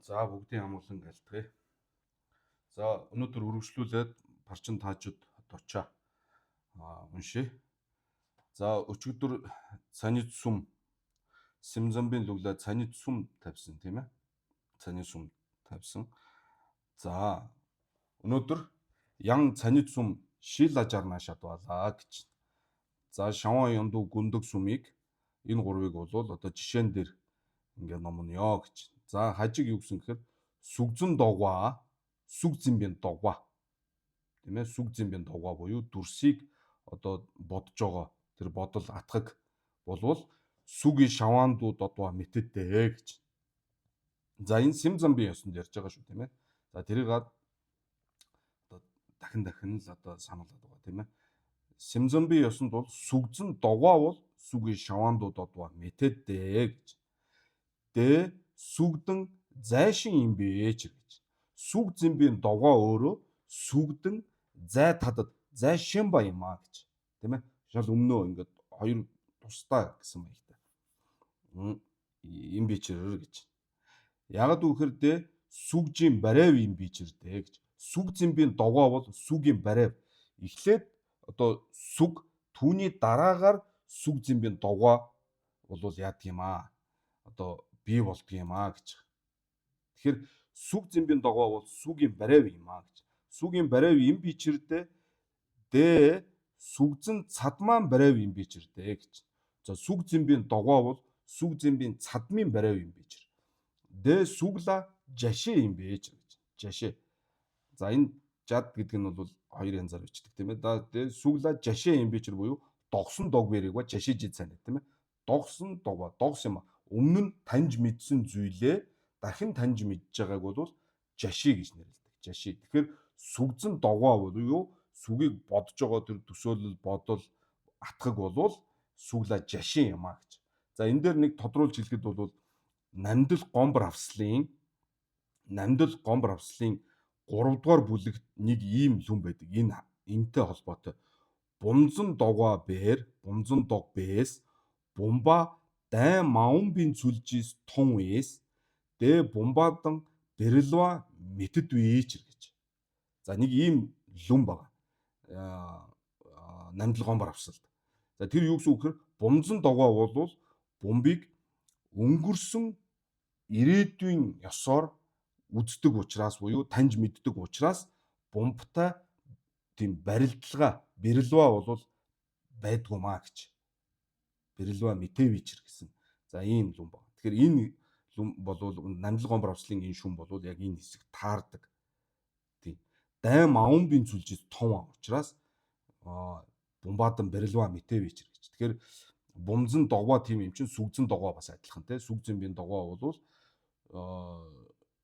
За бүгдийн амгалан гэлтгий. За өнөөдөр үргэлжлүүлээд парчин таажууд дочоо уншия. За өчигдөр цанид сүм Симзамбын лүглээ цанид сүм тавьсан, тийм ээ. Цанид сүм тавьсан. За өнөөдөр ян цанид сүм шил ажарнаа шатвалаа гэж. За шаван янду гүндэг сүмийг энэ гурвыг бол одоо жишээн дээр ингээ номноё гэж. За хажиг юу гэсэн гэхээр сүгзэн догваа, сүг зэмбийн догваа. Тийм ээ, сүг зэмбийн догваа буюу дүрсийг одоо бодож байгаа тэр бодол атгаг болвол сүгийн шаваандуу додваа мэтэдээ гэж. За энэ Симзамбийн ёсонд ярьж байгаа шүү, тийм ээ. За тэрийг одоо дахин дахин л одоо сануулад байгаа, тийм ээ. Симзамбийн ёсонд бол сүгзэн догваа бол сүгийн шаваандуу додваа мэтэдээ гэж. Дэ сүгдэн зайшин юм бэ ч гэж. Сүг зэмбийн догоо өөрөө сүгдэн зай тадад зайшин ба юм а гэж. Тийм ээ. Шал өмнөө ингээд хоёр тусдаа гэсэн маягтай. Им бичэр гэж. Ягд үхэр дэ сүгжийн барайв юм бичэр дээ гэж. Сүг зэмбийн догоо бол сүгийн барайв. Эхлээд одоо сүг, түүний дараагаар сүг зэмбийн догоо болвол яадаг юм аа. Одоо бий болдго юм аа гэж. Тэгэхээр сүг зэмбийн догоо бол сүгийн барайв юм аа гэж. Сүгийн барайв юм бичэрдээ дэ сүгзэн цадмаан барайв юм бичэрдээ гэж. За сүг зэмбийн догоо бол сүг зэмбийн цадмын барайв юм бичэр. Дэ сүгла жашээ юм бэ гэж. Жашээ. За энэ жад гэдэг нь бол хоёр янзаар бичдэг, тийм ээ. Да дэ сүгла жашээ юм бичэр буюу догсон дог бэрийг ба жашээж цайна, тийм ээ. Догсон догоо догс юм а. Өмнө нь таньж мэдсэн зүйлээ дахин таньж мэдж байгааг бол жаши гэж нэрлэдэг. Жаши. Тэгэхээр сүгзэн догоо буюу сүгийг бодож байгаа тэр төсөөлөл, бодол, атгаг болвол сүгла жашин юм а гэж. За энэ дээр нэг тодруулж хэлэхэд бол намдал гомбор авслын 3 дугаар бүлэгт нэг ийм лүм байдаг. Энэ энтэй холбоотой. Бумзан догоо бээр, бумзан дог бээс, бумба дайн маумбын цүлжис тун эс, дэ бумбадан бэрлва мэтэд вээч гэж. За нэг ийм лүм байгаа. Намдал гомбор авсалд. За тэр юу гэсэн үг гэхээр бумзан догоо болвол бумбыг өнгөрсөн ирээдүйн ёсоор үздэг учраас буюу таньж мэддэг учраас бумбтай тийм барилдлага, бэрлва бол байдгүй маа гэж. Бэрлва мэтэвичэр гэсэн. За ийм лүм байна. Тэгэхээр энэ лүм болвол намдал гомбор авслын энэ шүм болвол яг энэ хэсэг таардаг. Тийм. Дайм аумбын зүлжид том учраас бумбадан бэрлва мэтэвичэр гэж. Тэгэхээр бумзан догваа тийм юм чинь сүгзэн догваа бас адилхан те. Сүг зэмбийн догваа бол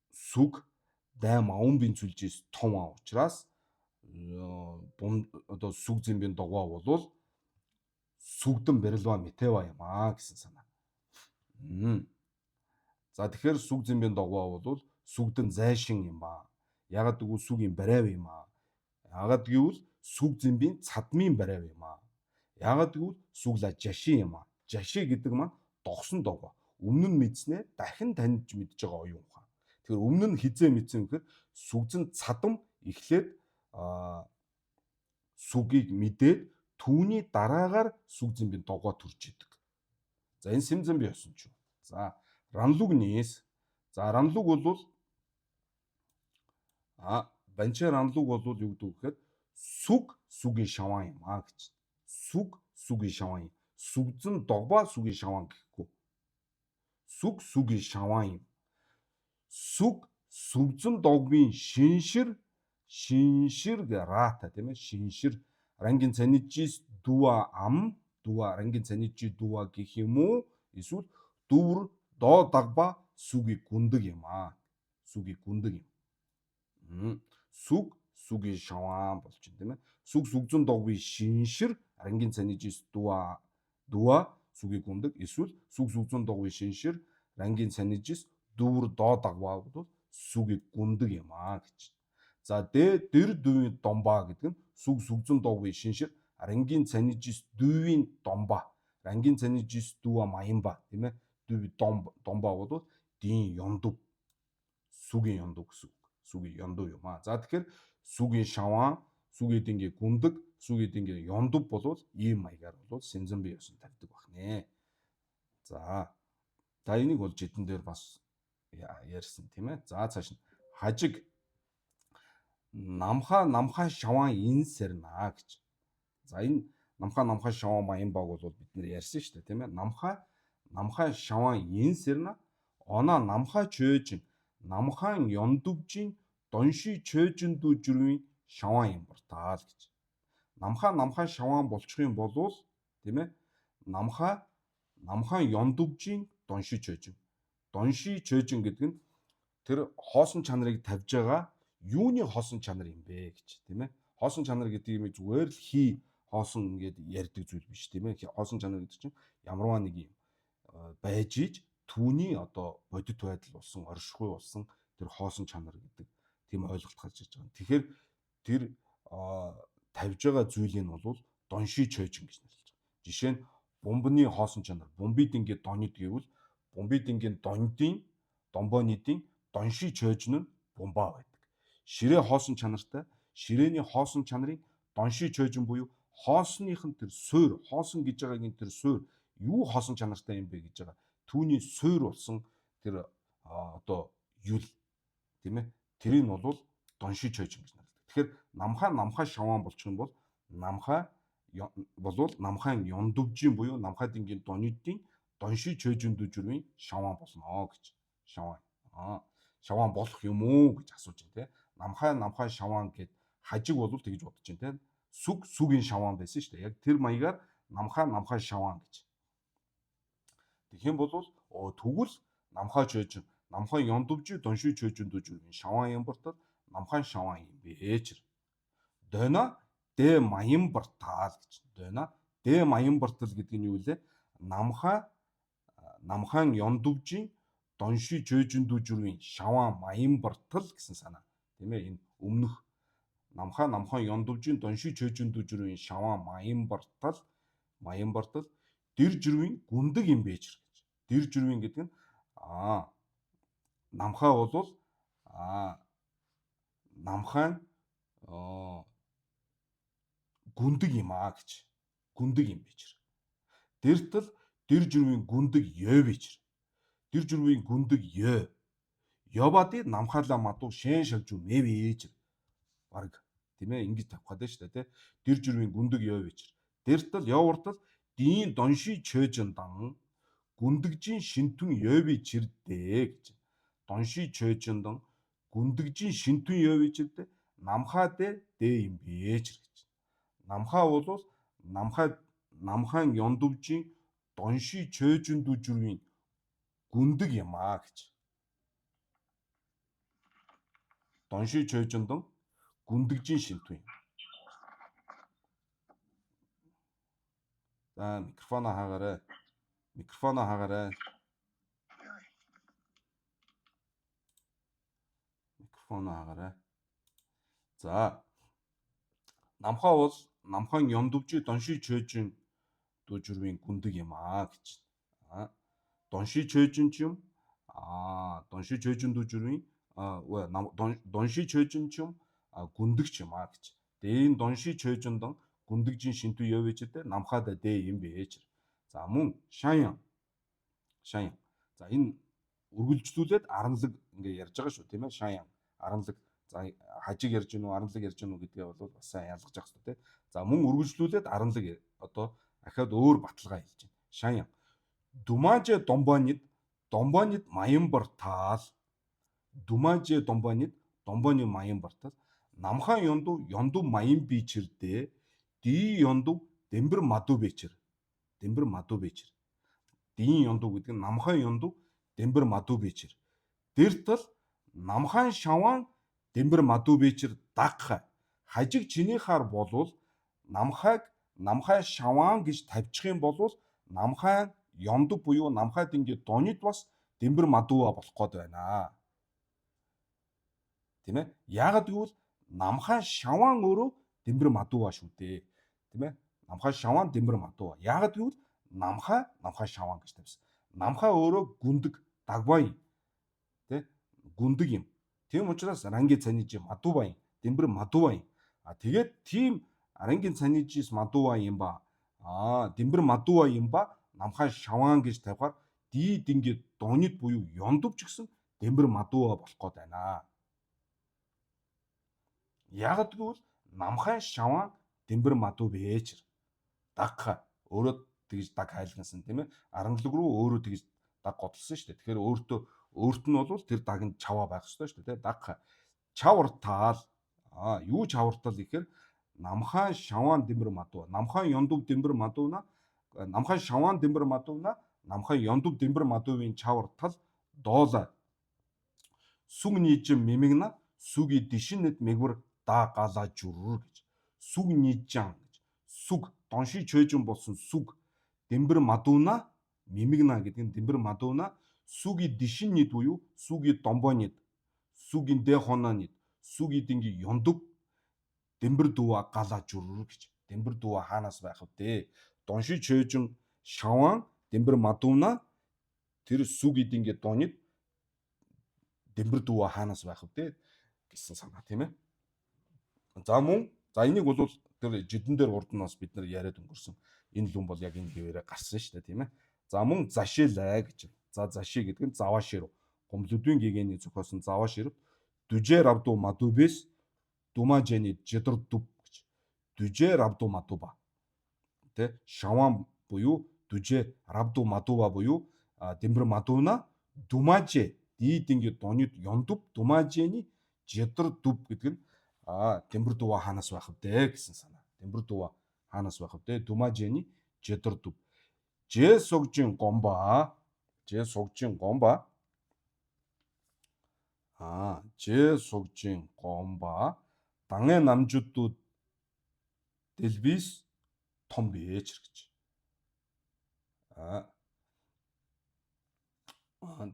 сүг дайм аумбын зүлжээс том учраас бум одоо сүг зэмбийн догваа болвол сүгдэн бэрлва мэтэва юм аа гэсэн санаа. За тэгэхээр сүг зэмбийн догваа бол сүгдэн зайшин юм аа. Ягаад гэвэл сүгийн барайв юм аа. Ягаад гэвэл сүг зэмбийн цадмын барайв юм аа. Ягаад гэвэл сүгла жашин юм аа. Жаши гэдэг маань догсон догваа. Өмнө нь мэдснээ дахин таньж мэдж байгаа оюун ухаан. Тэгэхээр өмнө нь хизээ мэдсэн гэхээр сүгзэн цадам эхлээд сүгийг мэдээд түүний дараагаар сүг зэмбийн догоо төрж идэг. За энэ Симзамби ёсон ч юу. За ранлуг нээс. За ранлуг бол банча ранлуг бол юу гэдэг вэ гэхээр сүг сүгийн шаван юм а гэж. Сүг сүгийн шаван юм. Сүгзэн догбаа сүгийн шаван гэхгүй. Сүг сүгийн шаван юм. Сүг сүгзэн догбын шиншир шиншир рата, тийм ээ, шиншир рангийн цанижис дүва ам дүва рангийн цанижи дүва гэх юм уу эсвэл дүүр доо дагба сүгийг гүндэг юм аа. Сүгийг гүндэг юм. Сүг сүгийн шаван болж байна, тийм ээ. Сүг сүгзэн догбын шиншир рангийн цанижис дүва дүва сүгийг гүндэг эсвэл сүг сүгзэн догбын шиншир рангийн цанижис дүүр доо дагваа бол сүгийг гүндэг юм аа гэж. За дэ дэр дүүвийн домбаа гэдэг нь сүг сүгзэн догвын шиншир рангийн цанижис дүүвийн домбаа. Рангийн цанижис дүүва маянба, тийм ээ. Дүүви дом домбаа бол дийн ёндов. Сүгийн ёндуу гэсэн үг. Сүгийн ёндуу юм аа. За тэгэхээр сүгийн шаван, сүгийн дингийн гүндэг, сүгийн дингийн ёндуу болвол ийм маягаар бол сэнзэнби ёсон тавьдаг бахнэ. За. За энийг бол жидэн дээр бас ярьсан тийм ээ. За цааш нь хажиг намха намха шаван ин сэрнаа гэж. За энэ намха намха шаван маян баг бол бид нэр ярьсан шүү дээ тийм ээ. Намха намха шаван ин сэрнаа она намха чөөжин намхан ёндөвжин донши чөөжин дүү жүрвийн шаван юм бартаал гэж. Намха намха шаван болчих юм болвол тийм ээ. Намха намхан ёндөвжин донши чөөжин. Донши чөөжин гэдэг нь тэр хоосон чанарыг тавьж байгаа юуны хоосон чанар юм бэ гэж тийм ээ. Хоосон чанар гэдэг юм зүгээр л хий хоосон ингээд ярьдаг зүйл биш тийм ээ. Хоосон чанар гэдэг чинь ямарваа нэг юм байж иж түүний одоо бодит байдал болсон, оршихуй болсон тэр хоосон чанар гэдэг тийм ойлголт гарч иж байгаа. Тэгэхээр тэр тавьж байгаа зүйлийг нь бол донши чойжин гэж нэрлэж байгаа. Жишээ нь бомбны хоосон чанар, бомбид ингээд донид гэвэл бомбид ингээд дондын домбонидын донши чойжин нь бомба байдаг. Ширээ хоосон чанартай, ширээний хоосон чанарын донши чойжин буюу хоосных нь тэр суур, хоосон гэж байгаагийн тэр суур юу хоосон чанартай юм бэ гэж байгаа. Түүний суур болсон тэр одоо юл тийм ээ. Тэрийг нь бол донши чойжин гэж нэрлэдэг. Тэгэхээр намхаа намхаа шаван болчих юм бол намхаа болвол намхаан ёндөвжийн буюу намхаа дингийн донидын донши чойжин дүжрвийн шаван болно гэж. Шаван. Шаван болох юм уу гэж асууж байна те. Намхаа намхаа шаван гэд хажиг бол тэгж бодож байна те. Сүг сүгийн шаван байсан шүү дээ. Яг тэр маягаар намхаа намхаа шаван гэж. Тэгэх юм бол тэгвэл намхаа чойжин намхаа ёндөвжи донши чойжин дүжрвийн шаван юм бортол намхаан шаван юм бэ чир. Дойно Д маян бартаал гэж. Дойно Д маян бартал гэдэг нь юу лээ? Намхаа намхаан ёндөвжийн донши жөөжин дүүжүрвийн шаван маян бартал гэсэн санаа. Тийм ээ энэ өмнөх намхаа намхаан ёндөвжийн донши жөөжин дүүжүрвийн шаван маян бартал маян бартал дэр жирвийн гүндэг юм бэж гэж. Дэр жирвийн гэдэг нь намхаа болвол намхаан гүндэг юм аа гэж. Гүндэг юм бич. Дэртэл дэр жирвийн гүндэг ёо бич. Дэр жирвийн гүндэг ёо. Ёбади намхаала маду шэн шалжу мэвэж. Бараг тийм ээ ингэж тавих гэдэг шүү дээ тий. Дэр жирвийн гүндэг ёо бич. Дэртэл ёвортол дийн донши чөжиндан гүндэгжин шинтүн ёо бичирдээ гэж. Донши чөжиндан гүндэгжин шинтүн ёо бичирдээ намхаа дэ дэ юм бэж гэж. Намхаа бол намхаа намхаан ёндөвжийн донши чөөжин дүжрвийн гүндэг юм аа гэж. Донши чөөжиндон гүндэгжин шинтүн. За микрофоноо хаагаарай. Микрофоноо хаагаарай. Микрофоноо хаагаарай. За намхаа бол намхан ёндөвжи донши чөөжин дүүжүрвийн гүндэг юм аа гэж. Донши чөөжин ч юм донши чөөжин дүүжүрвийн донши чөөжин ч юм гүндэг ч юм аа гэж. Тэгээ энэ донши чөөжиндон гүндэгжин шинтүү явэжтэй намхаада дэ юм бэ ч. За мөн шаян. Шаян. За энэ үргэлжлүүлээд аранлаг ингээ ярьж байгаа шүү тийм ээ. Шаян аранлаг. За хажиг ярьж гинүү аранлаг ярьж гинүү гэдгээ бол бас сайн ялгаж явах хэрэгтэй тий. За мөн үргэлжлүүлээд аранлаг одоо ахаад өөр баталгаа хэлж байна. Шаян. Думаже домбонид домбонид маян бартаал. Думаже домбонид домбоны маян бартал. Намхан ёнду ёнду маян бичирдээ. Ди ёнду дэмбэр маду бичир. Дэмбэр маду бичир. Дийн ёнду гэдэг нь намхан ёнду дэмбэр маду бичир. Дэртэл намхан шаван дэмбэр маду бичир дагха. Хажиг чиний хар болвол намхайг намхай шаван гэж тавьчих юм болвол намхай ёнду буюу намхай динги донид бас дэмбэр мадуа болох гээд байна. Тийм ээ? Яагаад гэвэл намхай шаван өөрөө дэмбэр мадуа шүү дээ. Тийм ээ? Намхай шаван дэмбэр мадуа. Яагаад гэвэл намхай намхай шаван гэж тавьсан. Намхай өөрөө гүндэг дагвай тий? Гүндэг юм. Тийм учраас ранги цанижи мадувайн дэмбэр мадувайн. А тэгээд тийм рангийн цанижис мадува юм ба. Дэмбэр мадува юм ба намхаа шаваан гэж тавихаар дид ингээд донид буюу ёндовч гэсэн дэмбэр мадува болох гээд байна. Яг гэвэл намхай шаваан дэмбэр мадуу бэчэр. Дагха өөрөө тэгж даг хайлгансан тийм ээ. Аранлаг руу өөрөө тэгж даг годлсон шүү дээ. Тэгэхээр өөртөө өөрт нь бол тэр даг нь чаваа байх ёстой шүү дээ. Дагха чавар таал юу чавартал гэхээр намхаан шаваан дэмбэр мадуу. Намхаан ёндов дэмбэр мадууна намхаан шаваан дэмбэр мадууна намхаан ёндов дэмбэр мадуувын чавар тал доола сүг нийжин мимигна сүги дишинэд мэгвэр да гала жүр гэж. Сүг нийжан гэж. Сүг донши чойжин болсон сүг дэмбэр мадууна мимигна гэдэг нь дэмбэр мадууна сүги дишинэд буюу сүги домбонид сүгийн дэ хононид сүги динги ёндов дэмбэр дува гала жүр гэж. Дэмбэр дува хаанаас байх вэ? Донши чойжин шаван дэмбэр мадууна тэр сүг идингээ донид дэмбэр дува хаанаас байх вэ гэсэн санаа тийм ээ. За мөн за энийг бол тэр жидэн дээр урд нь бас бид нар яриад өнгөрсөн. Энэ лүн бол яг энэ хэвээрээ гарсан шүү дээ тийм ээ. За мөн зашилаа гэж. За заши гэдэг нь заваа ширв. Гомлодын гэгэний зохиосон заваа ширв. Дүжээ равду мадубес думажени жидар дүб гэж. Дүжээ равду мадуба. Тэ шаван буюу дүжээ равду мадуба буюу дэмбэр мадуна думаже дийдинги донид ёндуб думажени жидар дүб гэдэг нь дэмбэр дува хаанаас байх вэ гэсэн санаа. Дэмбэр дува хаанаас байх вэ? Думажени жидар дүб. Жээ сугжин гомба. Жээ сугжин гомба. Жээ сугжин гомба. Дангэ намжуудууд дэлбис том бэж гэж. А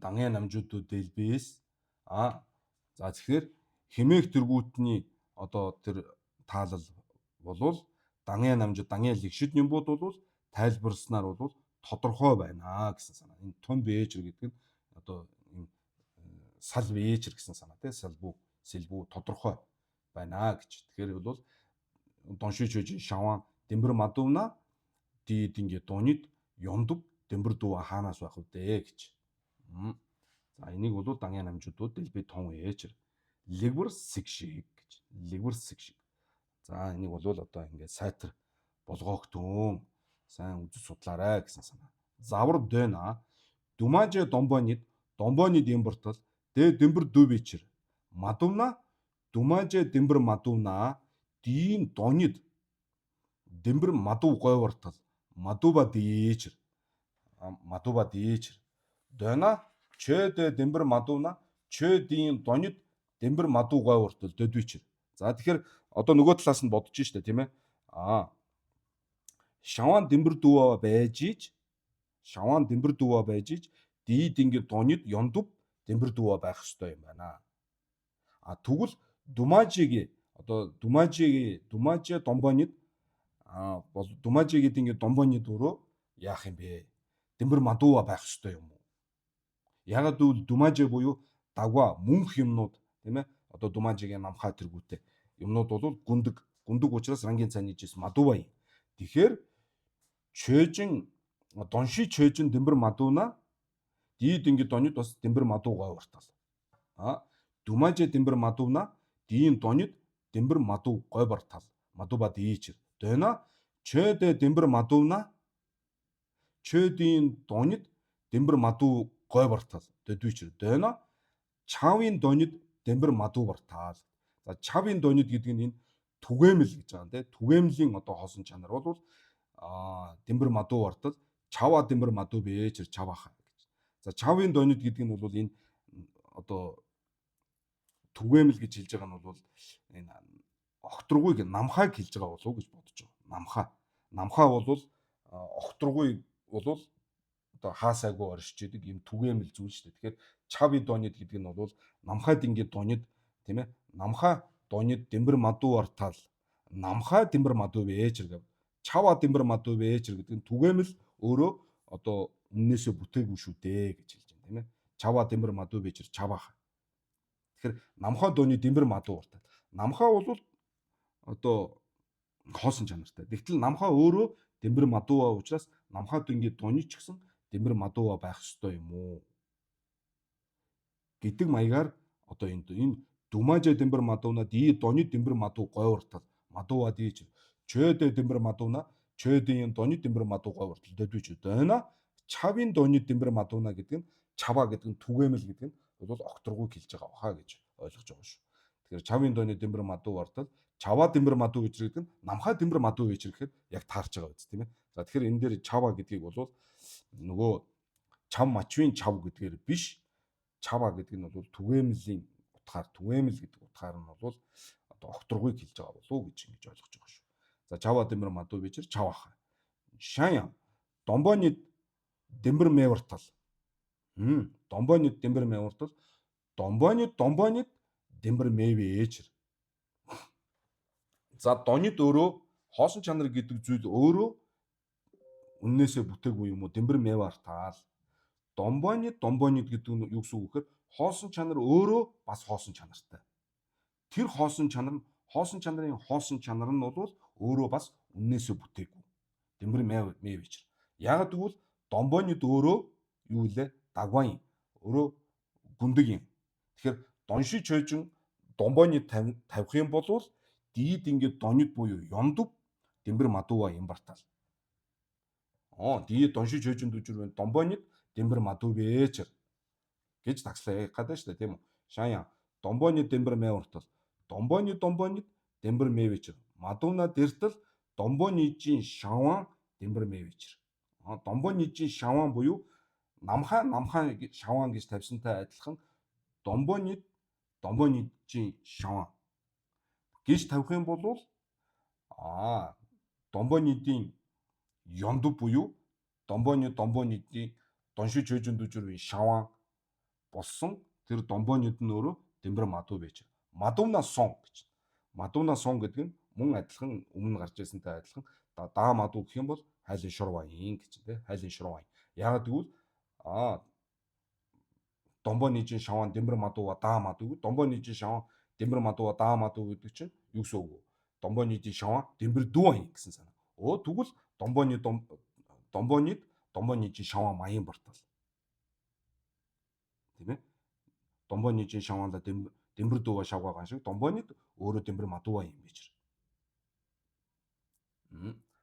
дангэ намжуудууд дэлбис за тэгэхээр хэмээх тэргүүтний одоо тэр таалал болвол дангэ намжид дангэ лэгшид нямбууд бол тайлбарснаар бол тодорхой байна гэсэн санаа. Энэ тун бэжэр гэдэг нь одоо юм сал бэжэр гэсэн санаа тий салбуу сэлбүү тодорхой байна гэж. Тэгэхээр бол доншиж чөжин шаван дэмбэр мадууна дийдингээ дунид ёндов дэмбэр дүү хаанаас байх вэ гэж. За энийг бол дангийн намжуудууд дэлбэ тун ээжэр лэгвэр сэг шиг гэж. Лэгвэр сэг шиг. За энийг бол одоо ингээд сайтар болгоогтун сайн үзэж судлаарай гэсэн санаа. Завар дөна дүмаже домбонид домбонид имбортол дэ дэмбэр дүү бичэр мадувна дүмаже дэмбэр мадувна дийн донид дэмбэр мадув гойвортол мадуба дээчэр мадуба дээчэр дона чөдэ дэмбэр мадувна чөдийн донид дэмбэр мадуу гойвортол дөдвичэр. За тэгэхээр одоо нөгөө талаас нь бодож штэ тийм ээ. Шаван дэмбэр дүүва байж ич шаван дэмбэр дүүва байж ич дийд ингэ донид ёндуб дэмбэр дүүва байх ёстой юм байна. А тэгвэл думажиги одоо думажиги думаже домбонид бол думажи гэдэг ингэ домбонид өөрөө яах юм бэ? Дэмбэр мадуува байх ёстой юм уу? Ягаад гэвэл думаже буюу дагва мөнх юмнууд тийм ээ одоо думажигийн намхаа тэргүүтэй юмнууд бол гүндэг гүндэг учраас рангийн цайны жис мадуува юм. Тэгэхээр чөжин донши чөжин дэмбэр мадууна дийд ингэ донид бас дэмбэр мадуу гой уртал. Думаже дэмбэр мадууна дийн донид дэмбэр мадуу гой бартал. Мадууба дийчэр. Дойна чөдэ дэмбэр мадууна чөдийн донид дэмбэр мадуу гой бартал. Дөдвичэр. Дойна чавын донид дэмбэр мадуу бартал. За чавын донид гэдэг нь энэ түгээмэл гэж байгаа юм те. Түгээмлийн одоо хоосон чанар бол дэмбэр мадуу бартал чава дэмбэр мадуу бэчэр чаваха гэж. За чавын донид гэдэг нь бол энэ одоо түгээмэл гэж хэлж байгаа нь бол энэ огтрогуйг намхайг хэлж байгаа болов уу гэж бодож байгаа. Намхаа. Намхаа бол огтрогуй бол одоо хаасайгүй оршиж идэг юм түгээмэл зүйл шүү дээ. Тэгэхээр чави донид гэдэг нь бол намхай дингээ донид тийм ээ. Намхай донид дэмбэр мадуу артал намхай дэмбэр мадуу бэчэр гэв. Чава дэмбэр мадуу бэчэр гэдэг нь түгээмэл өөрөө одоо өмнөөсөө бүтээгүй шүү дээ гэж хэлж байна тийм ээ. Чава дэмбэр мадуу бэчэр чаваах. Тэгэхээр намхаа дооны дэмбэр мадуу уртал. Намхаа бол одоо хоосон чанартай. Тэгтэл намхаа өөрөө дэмбэр мадууа учраас намхаа дөнгийн дооны ч гэсэн дэмбэр мадууа байх ёстой юм уу гэдэг маягаар одоо энэ дүмажа дэмбэр мадууна ди доны дэмбэр мадуу гойвортал мадууа дийж чөөдө дэмбэр мадууна чөөдийн доны дэмбэр мадуу гойвортал дэдвич дойна чавын доны дэмбэр мадууна гэдэг нь чава гэдэг нь түгээмэл гэдэг нь бол окторгүйг хэлж байгаа баха гэж ойлгож байгаа шүү. Тэгэхээр чавын доны дэмбэр мадуу вартал чава дэмбэр мадуу гэж гэдэг нь намхаа дэмбэр мадуу гэж ирэхэд яг таарч байгаа биз, тийм ээ. За тэгэхээр энэ дээр чава гэдгийг бол нөгөө чав мачвын чав гэдгээр биш, чава гэдэг нь бол түгээмлийн утгаар, түгээмэл гэдэг утгаар нь бол одоо окторгүйг хэлж байгаа болов уу гэж ингэж ойлгож байгаа шүү. За чава дэмбэр мадуу бичэр чаваха. Шаян домбоны дэмбэр мэвартал. Домбоны дэмбэр мэвартал домбоны дэмбэр мэвэчэр. За донид өөрөө хоосон чанар гэдэг зүйл өөрөө үннээсээ бүтээгүй юм уу? Дэмбэр мэвартал. Домбонид гэдэг нь юу гэсэн үг гэхээр хоосон чанар өөрөө бас хоосон чанартай. Тэр хоосон чанар нь хоосон чанарын хоосон чанар нь бол өөрөө бас үннээсээ бүтээгүй. Дэмбэр мэвэчэр. Яг тэгвэл домбонид өөрөө юу вэ? Дагван. Өөрөө гүндэг юм. Тэгэхээр донши чойжин домбонид тавих юм бол дид ингээд донид буюу ёндов дэмбэр мадууа юм бартал. Дид донши чойжин дүжүр домбонид дэмбэр мадуу бэчэр гэж тагслаа гадаа шүү дээ, тийм үү? Шаян домбоны дэмбэр мэвартал домбоны дэмбэр мэвэчэр мадууна дэртэл домбонижийн шаван дэмбэр мэвэчэр. Домбонижийн шаван буюу намхаа шаван гэж тавьсантай адилхан домбонижийн шаван гэж тавих юм бол домбонидын ёндов буюу домбонидын донши чойжин дүжүрвийн шаван болсон тэр домбонид нь өөрөө дэмбэр мадуу байж. Мадууна сон гэж. Мадууна сон гэдэг нь мөн адилхан өмнө гарч ирсэнтэй адилхан даа мадуу гэх юм бол хайлын шурвайн гэж тий. Хайлын шурвайн. Яагаад гэвэл домбонижин шаван дэмбэр мадууа даа мадуу. Домбонижин шаван дэмбэр мадууа даа мадуу гэдэг чинь юу гэсэн үг вэ? Домбонижин шаван дэмбэр дүү гэсэн санаа. Тэгвэл домбонид домбонижин шаван маян бартал. Тийм ээ? Домбонижин шаванла дэмбэр дүүва шавгаа шиг домбонид өөрөө дэмбэр мадууа юм байж.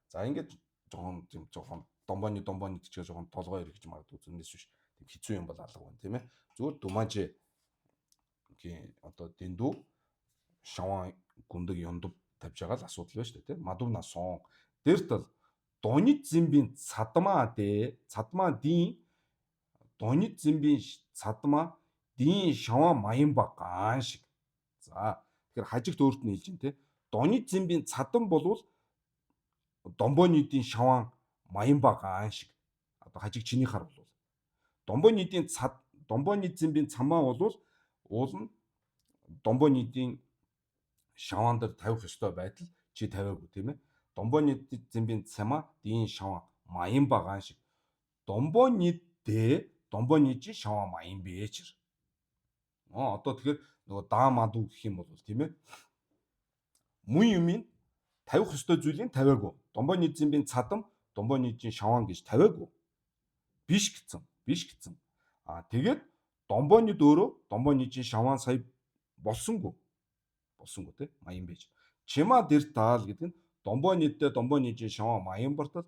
За ингээд жоохон тийм жоохон домбоны гэж жоохон толгой эргэж магадгүй зүнээс биш. Тийм хэцүү юм бол алга байна, тийм ээ. Зүгээр думаажи одоо дэндүү шаван гүндэг ёндов тавьж байгаа л асуудал байна шүү дээ, тийм. Мадууна сон. Дэртэл донит зимбийн цадмаа дээ цадмаа дийн донит зимбийн цадмаа дийн шаван маян ба гаан шиг. За тэгэхээр хажигт өөрт нь хэлж байна, тийм. Донит зимбийн цадан болвол домбонидын шаван маян ба гаан шиг. Одоо хажиг чиний хар бол домбонидын цад домбонид зимбийн цамаа болвол уул нь домбонидын шаван дээр тавих ёстой байтал чи тавиагүй, тийм ээ. Домбонид зимбийн цамаа дийн шаван маян ба гаан шиг. Домбонид дээ домбонижийн шаван маян бэчэр. Одоо тэгэхээр нөгөө даа мадуу гэх юм бол тийм ээ. Мөн юмын тавих ёстой зүйлийг тавиагүй. Домбонижийн зимбийн цадам домбонижийн шаван гэж тавиагүй. Биш гэсэн. Биш гэсэн. Тэгээд домбонид өөрөө домбонижийн шаван сая болсонгүй. Болсонгүй тий. Маян байж. Чима дэр таал гэдэг нь домбонидтэй домбонижийн шаван маян бартал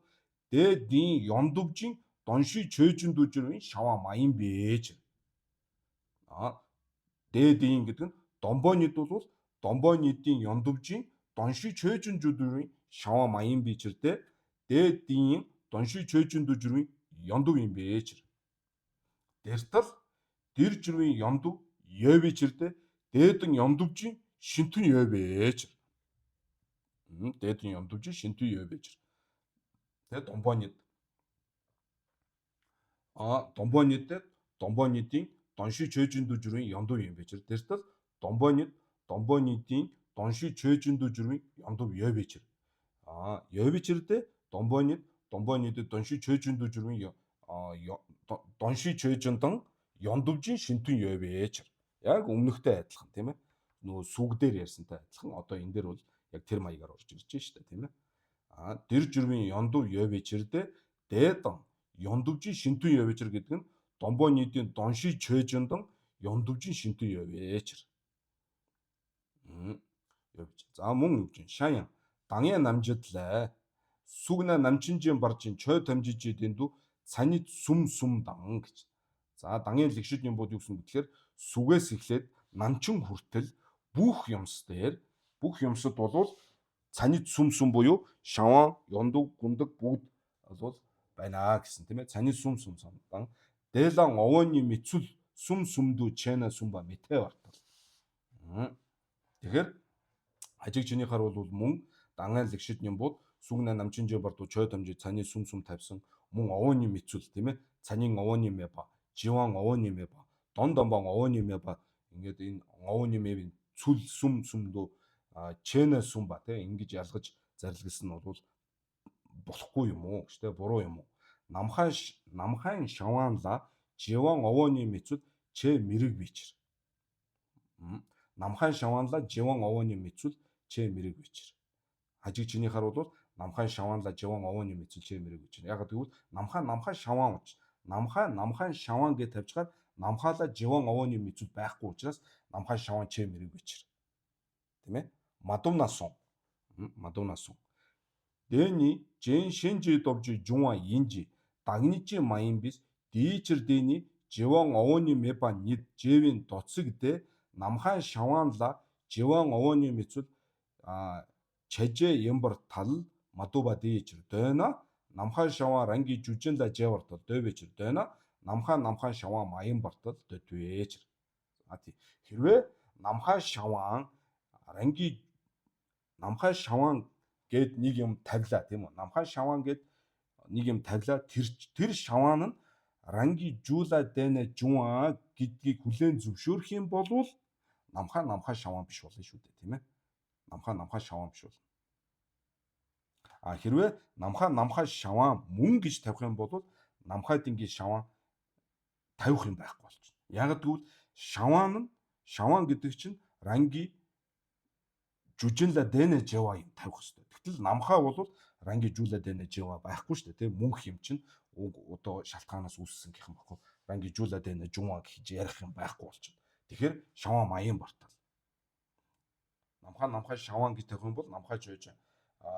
дээдийн ёндовжин донши чойжин дүжрвийн шаван маян бэж. Дээдийн гэдэг нь домбонид бол домбонидын ёндовжин донши чойжин жүдвэрийн шаван маян бичэрдэ дээдийн донши чойжин дүжрвийн ёндов юм бэж. Дэртэл дэр жирвийн ёндов ёвичэрдэ дээдэн ёндовжин шинтэн ёвэж. Дээдэн ёндовжин шинтэн ёвэж. Тэгээ домбонид. Домбонид домбонидын донши чойжин дүжрвийн ёндов юм бэж. Дэртэл домбонид домбонидын донши чойжин дүжрвийн ёндов ёвэж. Ёвичэрдэ домбонид домбонид донши чойжин дүжрвийн донши чойжиндан ёндовжин шинтэн ёвэж. Яг өмнөхтэй адилхан, тийм ээ. Нөгөө сүг дээр ярьсантай адилхан одоо энэ дээр бол яг тэр маягаар орж ирж штэ, тийм ээ. А дэр журмын ёндов ёвичэрдэ дэдан ёндовжин шинтүн ёвичэр гэдэг нь домбо нийтийн донши чөжөндан ёндовжин шинтүн ёвэчэр. Ёвич. За мөн ювжин шаян дангя намжидлаа. Сүгнэ намчинжин баржин чой тамжижи дэндүү цанид сүм сүм дан гэж. За дангийн лэгшид юм бод юу гэсэн бэхээр сүгээс эхлээд намчин хүртэл бүх юмс дээр бүх юмсад болвол цанид сүм сүм буюу шаван, ёндуг, гундаг бүгд болвол байна гэсэн, тийм ээ. Цанид сүм сүм дан дээлан овооны мэцүл сүм сүмдүү чэна сүм ба мэтэ бартал. Тэгэхээр хажиг чинийхаар бол мөн дангаан лэгшид нямбууд сүгнэ намчинжээ бардуу чой дамжи цаны сүм сүм тавьсан мөн овооны мэцүл, тийм ээ. Цанин овооны мэба, живан овооны мэба, дон донбон овооны мэба ингээд энэ овооны мэвийн цүл сүм сүмдүү чэнэ сүм ба тийм ингэж ялгаж зарилгалсан нь бол болохгүй юм уу гэж, тийм буруу юм уу? Намхай намхайн шаваанла живан овооны мэцүл чэ мэрэг бичэр. Намхайн шаваанла живан овооны мэцүл чэ мэрэг бичэр. Хажиг чинийхаар бол намхайн шаваанла живан овооны мэцүл чэ мэрэг бичэр. Яг гэвэл намхай намхай шаваан уч. Намхай намхайн шаваан гэж тавьчихаар намхаала живан овооны мэцүл байхгүй учраас намхай шаваан чэ мэрэг бичэр. Тийм ээ? Мадумнасон. Мадумнасон. Дэни жэн шинжи довжи жуа инжи дагнижи маян бис дийчэр дэни живан овооны мэба нид жэвийн доцог дэ намхайн шаваанла живан овооны мэцүл чажээ ямбар тал мадуба дийчэр дойна намхай шаваан ранги жүжинла жевар тал дөвэчэр дойна намхай намхай шаваан маян бартал дөдвэчэр. А тий. Хэрвээ намхай шаваан ранги намхай шаваан гэд нэг юм тавилаа, тийм үү? Намхай шаваан гэд нэг юм тавилаа, тэр шаваан нь ранги жуула дэнэ жуа гэдгийг хүлээн зөвшөөрөх юм бол намхай намхай шаваан биш болно шүү дээ, тийм ээ. Намхай намхай шаваан биш болно. А хэрвээ намхай намхай шаваан мөн гэж тавих юм бол намхай дингийн шаваан тавих юм байхгүй болчихно. Яг гэвэл шаваан нь шаваан гэдэг чинь ранги жүжинла дэнэ жава юм тавих хэрэгтэй. Тэгтэл намхай бол ранги жуула дэнэ жава байхгүй шүү дээ, тийм мөнх юм чинь одоо шалтгаанаас үүссэн гэх юм баггүй. Ранги жуула дэнэ жуа гэж ярих юм байхгүй болчихно. Тэгэхээр шаваан маян бартал. Намхай намхай шаваан гэж тавих юм бол намхай жойж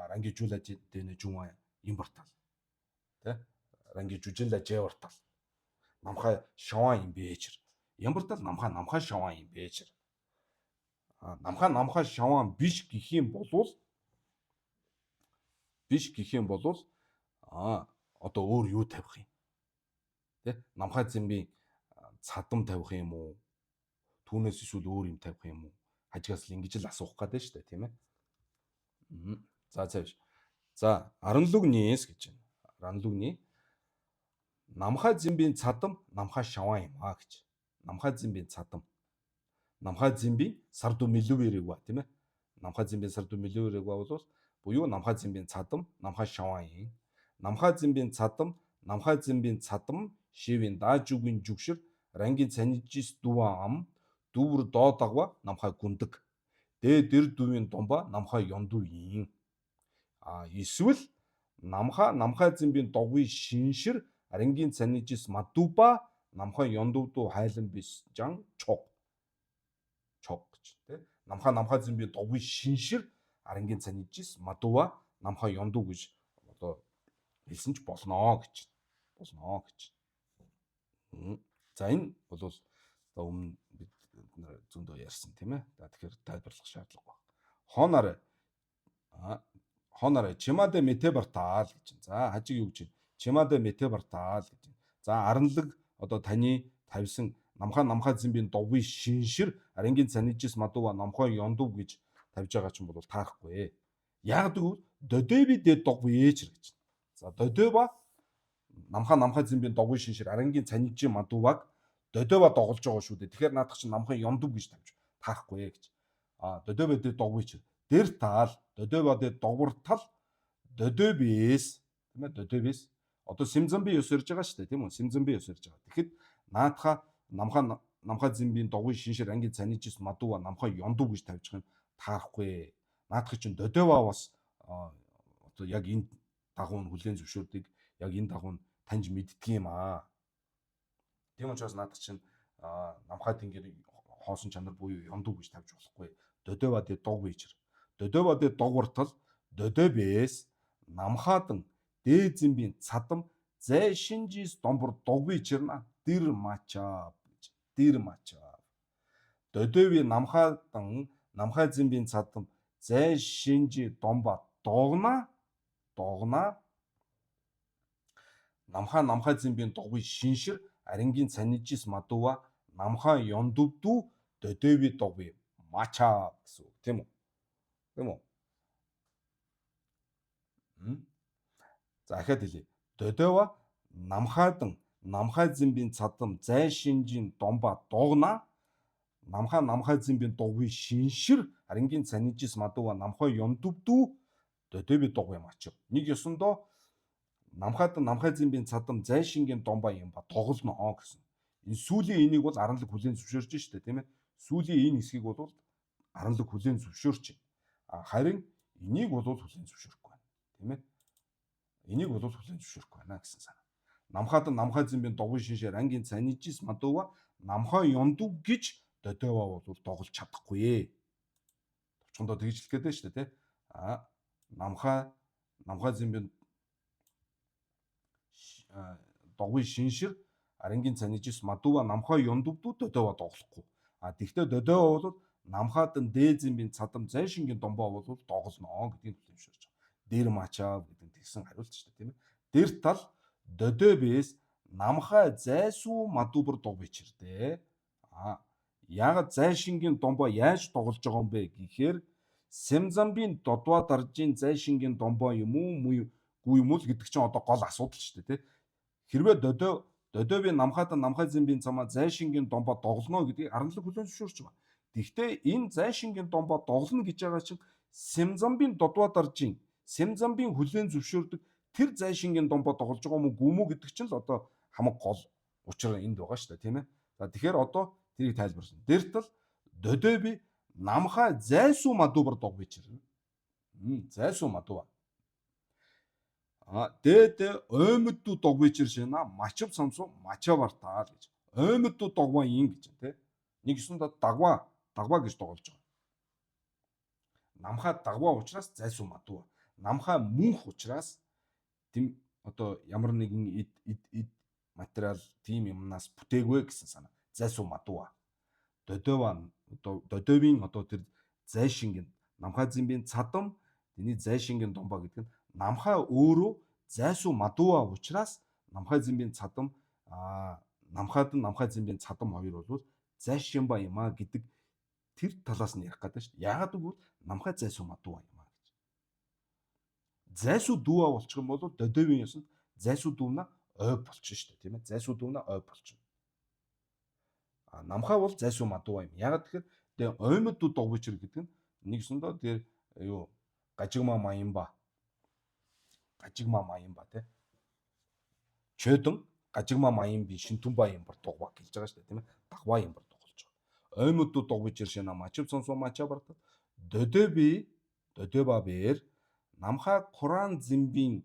ранги жуула дэнэ жуа юм бартал. Тэ? Ранги жүжинла жавартал. Намхай шаваан юм бэчэр. Ямбартал намхай намхай шаваан юм бэчэр. Намхай намхай шаваан биш гэх юм болвол биш гэх юм болвол одоо өөр юу тавих юм? Тэ? Намхай зэмбийн цадам тавих юм уу? Түүнээс эсвэл өөр юм тавих юм уу? Хажигаас л ингэж л асуух гэдэг шүү дээ, тийм ээ. За цааш. За Аранлугнис гэж байна. Аранлугны намхай зэмбийн цадам намхай шаваан юм а гэж. Намхай зэмбийн цадам. Намхай зэмбийн сарду мэлүвэрэг ба, тийм ээ. Намхай зэмбийн сарду мэлүвэрэг ба бол буюу намхай зэмбийн цадам намхай шаваан юм. Намхай зэмбийн цадам намхай зэмбийн цадам шивийн даажүгийн жүгшэр рангийн цанижис дува ам дүүвэр доо дагва намхай гүндэг. Дээ дэр дүүвийн думба намхай ёндуу юм. А эсвэл намхай намхай зэмбийн догвын шиншир рангийн цанижис мадуба намхай ёндувдуу хайлан бис жан чог чог гэж, тий. Намхай намхай зэмбийн догвын шиншир арангийн цанижис мадуба намхай ёндуу гэж одоо хэлсэн ч болно гэж. Болно гэж. За энэ бол одоо өмнө бид зөндөө ярьсан, тийм ээ. За тэгэхээр тайлбарлах шаардлага байна. Хонорой чимаде мэтэ бартаал гэж. За хажиг юу гэж? Чимаде мэтэ бартаал гэж. За аранлаг одоо таны тавьсан намхай намхай зэмбийн довын шиншир арангийн цанижис мадува намхай ёндув гэж тавьж байгаа чинь бол таарахгүй. Яг гэвэл додэби дэ довъээч гэж. За додеба намхай намхай зэмбийн довын шиншир арангийн цанижин мадуваг додеба доголж байгаа шүү дээ. Тэгэхээр наадах чинь намхай ёндув гэж тавьж таарахгүй гэж. А додеба дэ довъээч. Дэр тал додеба дэ довор тал додебис, тийм ээ, додебис одоо симзамби ёс ярьж байгаа шүү дээ, тийм үү? Симзамби ёс ярьж байгаа. Тэгэхэд наадха намхай намхай зэмбийн догвын шиншир ангийн цанижис мадува намхай ёндуу гэж тавьчих юм таарахгүй. Наадах чинь додева бас одоо яг энэ дагуу нь хүлээн зөвшөөрдөг, яг энэ дагуу нь таньж мэддэг юм аа. Тийм учраас наадах чинь намхай тэнгэр хоосон чанар буюу ёндуу гэж тавьж болохгүй. Додева дэ дог бийчэр. Додева дэ догвартал додебэс намхаадан дээзэмбийн цадам зай шинжис домбор догви чирна дэр мачаа гэж дэр мачаа. Додеви намхаадан намхай зэмбийн цадам зай шинжи домба догна догна намхаа намхай зэмбийн догви шиншир арингийн цанижис мадува намхаа ёндөвдүү додеви догви мачаа гэсэн үг тийм үү? Тийм үү? За ахаад хэлье. Додева намхаадан намхай зэмбийн цадам зай шинжийн домба догна намхаа намхай зэмбийн догви шиншир арингийн цанижис мадува намхай ёндөвдүү додеви догви мачаа. Нэг ёсондоо намхаадан намхай зэмбийн цадам зай шингийн домба юм ба тоглоно гэсэн. Энэ сүүлийн энийг бол аранлаг хүлээн зөвшөөрч штэ тийм ээ. Сүүлийн энэ хэсгийг бол аранлаг хүлээн зөвшөөрч. Харин энийг бол хүлээн зөвшөөрөхгүй байна. Тийм ээ. Энийг бол хүлээн зөвшөөрөхгүй байна гэсэн санаа. Намхаадан намхай зэмбийн догвын шиншээр ангийн цанижис мадува намхай ёндуг гэж додева бол доголж чадахгүй. Товчхондоо тэгж хэлэх гээд байна шүү дээ тий. А намхай намхай зэмбийн догвын шиншир арингийн цанижис мадува намхай ёндувдуу додева доголохгүй. А тэгвэл додева бол намхаадан дээзэмбийн цадам зайшингийн домбоо бол доголно гэдгийг хүлээн зөвшөөрч байгаа. Дэр мачаа гэдэг нь тэгсэн хариулт шүү дээ тийм ээ. Дэр тал додебэс намхай зайсуу мадубар дог бичирдээ. А яагаад зайшингийн домбоо яаж доголж байгаа юм бэ гэхээр Сэмзамбийн додва даржийн зайшингийн домбоо юм уу үгүй юм уу гэдэг чинь одоо гол асуудал шүү дээ тий. Хэрвээ додебийн намхаадан намхай зэмбийн цамаа зайшингийн домбоо доголно гэдгийг аранлаг хүлээн зөвшөөрч байгаа. Тэгэхдээ энэ зайшингийн домбоо доголно гэж байгаа чинь Сэмзамбийн додва даржийн Сэмзамбийн хүлээн зөвшөөрдөг тэр зайшингийн домбоо доголж байгаа юм уу гүм үү гэдэг чинь л одоо хамаг гол учир энд байгаа шүү дээ тийм ээ. За тэгэхээр одоо тэрийг тайлбарласан. Дэр тал додеби намхай зайсуу мадубар дог бичирнэ. Зайсуу мадуба. А дээд оймдүү дог бичир шинэ мачив самсуу мачавартаа гэж. Оймдүү догва ин гэж тий. Нэг ёсондоо дагва дагва гэж доголж байгаа. Намхай дагва учраас зайсуу мадуба. Намхай мөнх учраас тэм одоо ямар нэгэн эд эд эд материал тийм юмнаас бүтээгүй гэсэн санаа. Зайсуу мадуба. Додева одоо додевийн одоо тэр зайшингийн намхай зэмбийн цадам тэний зайшингийн домбоо гэдэг нь намхай өөрөө зайсуу мадуа учраас намхай зэмбийн цадам намхайдан намхай зэмбийн цадам хоёр бол зайшинба юм а гэдэг тэр талаас нь ярих гэдэг шүү дээ. Яагаад гэвэл намхай зайсуу мадуа юм а гэж. Зайсуу дүүа болчих юм бол додевийн ёсонд зайсуу дүүнаа ой болчихно шүү дээ тийм ээ. Зайсуу дүүнаа ой болчихно. А намхай бол зайсуу мадуа юм. Яагаад тэгэхээр тэгээ оймод дүү догвичэр гэдэг нь нэг ёсондоо тэр юу гажигма маянба гажигма маянба тий. Чөдөн гажигма маянби шинтүмба юм бар дугва гэж байгаа шүү дээ тийм ээ. Дагва юм бар дугалж байгаа. Оймод дүү догвичэр шинэ мачив сонсоо мача барт додеби додеба бэр намхай Коран зэмбийн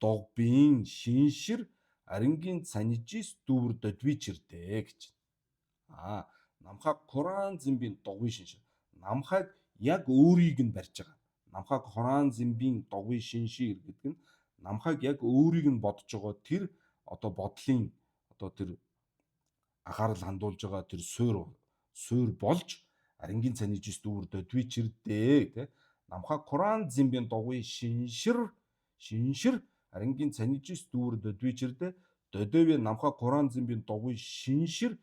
догбийн шиншир арингийн цанижис дүүр додвичэрдэ гэж. А намхай Коран зэмбийн догвын шиншир. Намхайг яг өөрийг нь барьж байгаа. Намхайг Коран зэмбийн догвын шиншир гэдэг нь намхайг яг өөрийг нь бодож байгаа тэр одоо бодлын одоо тэр анхаарал хандуулж байгаа тэр суур болж арингийн цанижис дүүр додвичэрдэ тэ. Намхай Коран зэмбийн догвын шиншир шиншир арингийн цанижис дүүр додвичэрдэ додевийн намхай Коран зэмбийн догвын шиншир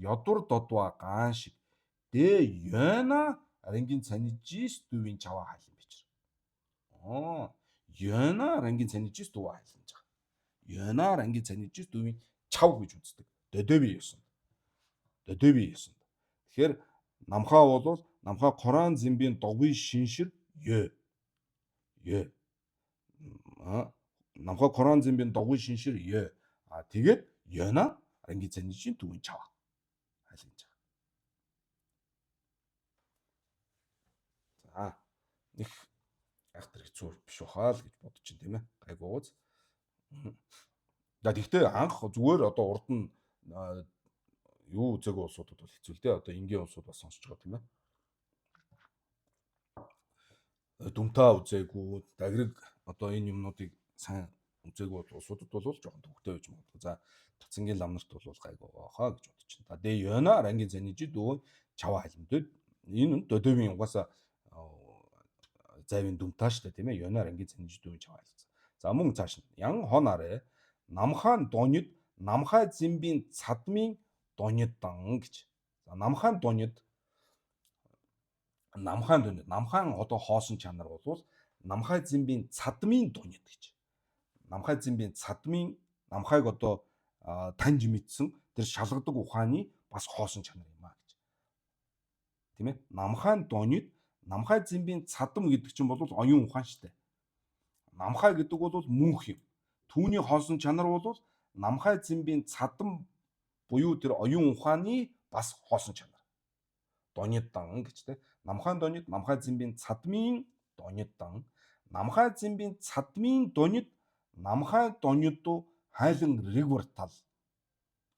ядур додва гаан шиг дэ ёна арингийн цанижис дүүвийн чаваа хайлан бичир. Аа ёна арангийн цанижис дүүва хайланж байгаа. Ёна арангийн цанижис дүүвийн чав гэж үздэг. Додеви ёсонд. Додеви ёсонд. Тэгэхээр намхаа бол намхаа Коран зэмбийн догвын шиншир ё. Ё. Намхаа Коран зэмбийн догвын шиншир ё. А тэгээд ёна арангийн цанижийн дүүвийн чаваа. Нэг айхтар хэцүү биш бахаа л гэж бодож чинь тийм ээ. Гайгүй ууз. За тэгтээ анх зүгээр одоо урд нь юу үзээгүй улсуудад бол хэцүү л дээ. Одоо энгийн улсууд бас сонсож байгаа тийм ээ. Дүмтаа үзээгүй, даграг одоо энэ юмнуудыг сайн үзээгүй улсуудад бол жоохон төвөгтэй байж магадгүй. За Цацангийн лам нарт бол гайгүй хаа гэж бодож байна. За дэ ёна рангийн занижи дөө чава халимдээ. Энэ додовын угаасаа зайвын дүмтаа штэ тийм ээ. Ёна рангийн занижи дөө чава халимдсан. За мөн цааш нь ян хонарэ намхаан донид намхай зэмбийн цадмын дониддан гэж. За намхаан донид намхаан донид намхаан одоо хоосон чанар бол намхай зэмбийн цадмын донид гэж. Намхай зэмбийн цадмын намхайг одоо таньж мэдсэн тэр шалгадаг ухааны бас хоосон чанар юм а гэж. Тийм ээ? Намхаан донид намхай зэмбийн цадам гэдэг чинь бол оюун ухаан штэ. Намхай гэдэг бол мөнх юм. Түүний хоосон чанар бол намхай зэмбийн цадам буюу тэр оюун ухааны бас хоосон чанар. Дониддан гэж тэ. Намхаан донид намхай зэмбийн цадмын дониддан намхай зэмбийн цадмын донид намхай донидуу хайлан ригвар тал.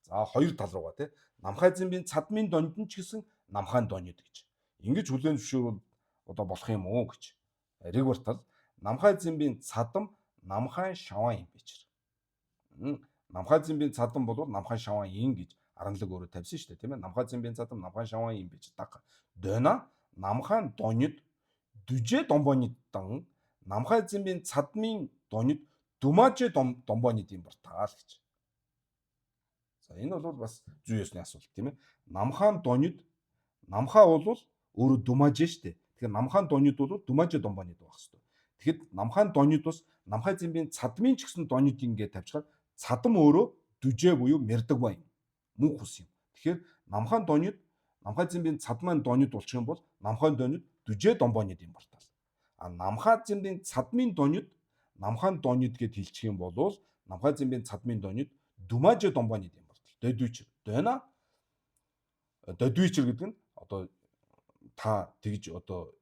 За хоёр тал руугаа тий. Намхай зэмбийн цадмын донид нь ч гэсэн намхаан донид гэж. Ингэж хүлээн зөвшөөрвөл одоо болох юм уу гэж. Ригвар тал намхай зэмбийн цадам намхаан шаван юм бичэр. Намхай зэмбийн цадам бол намхаан шаван ин гэж аранлаг өөрөө тавьсан шүү дээ тийм ээ. Намхай зэмбийн цадам намхаан шаван ин бич даг. Дойна намхаан донид дүжээ домбониддан намхай зэмбийн цадмын донид дүмажээ домбонид юм бартаал гэж. За энэ бол бас зүй ёсны асуулт тийм ээ. Намхаан донид намхаа бол өөрөө дүмажээ шүү дээ. Тэгэхээр намхаан донид бол дүмажээ домбонид байх хэрэгтэй. Тэгэхэд намхаан донид бас намхай зэмбийн цадмын ч гэсэн донид ингээд тавьчихаар цадам өөрөө дүжээ буюу мэрдэг ба юм. Мөнх ус юм. Тэгэхээр намхаан донид намхай зэмбийн цадмын донид болчих юм бол намхаан донид дүжээ домбонид юм бартал. А намхай зэмбийн цадмын донид намхаан донид гэд хэлчих юм бол намхай зэмбийн цадмын донид дүмажээ домбонид юм бартал. Дойдүйчэр. Дойна дойдүйчэр гэдэг нь одоо та тэгж одоо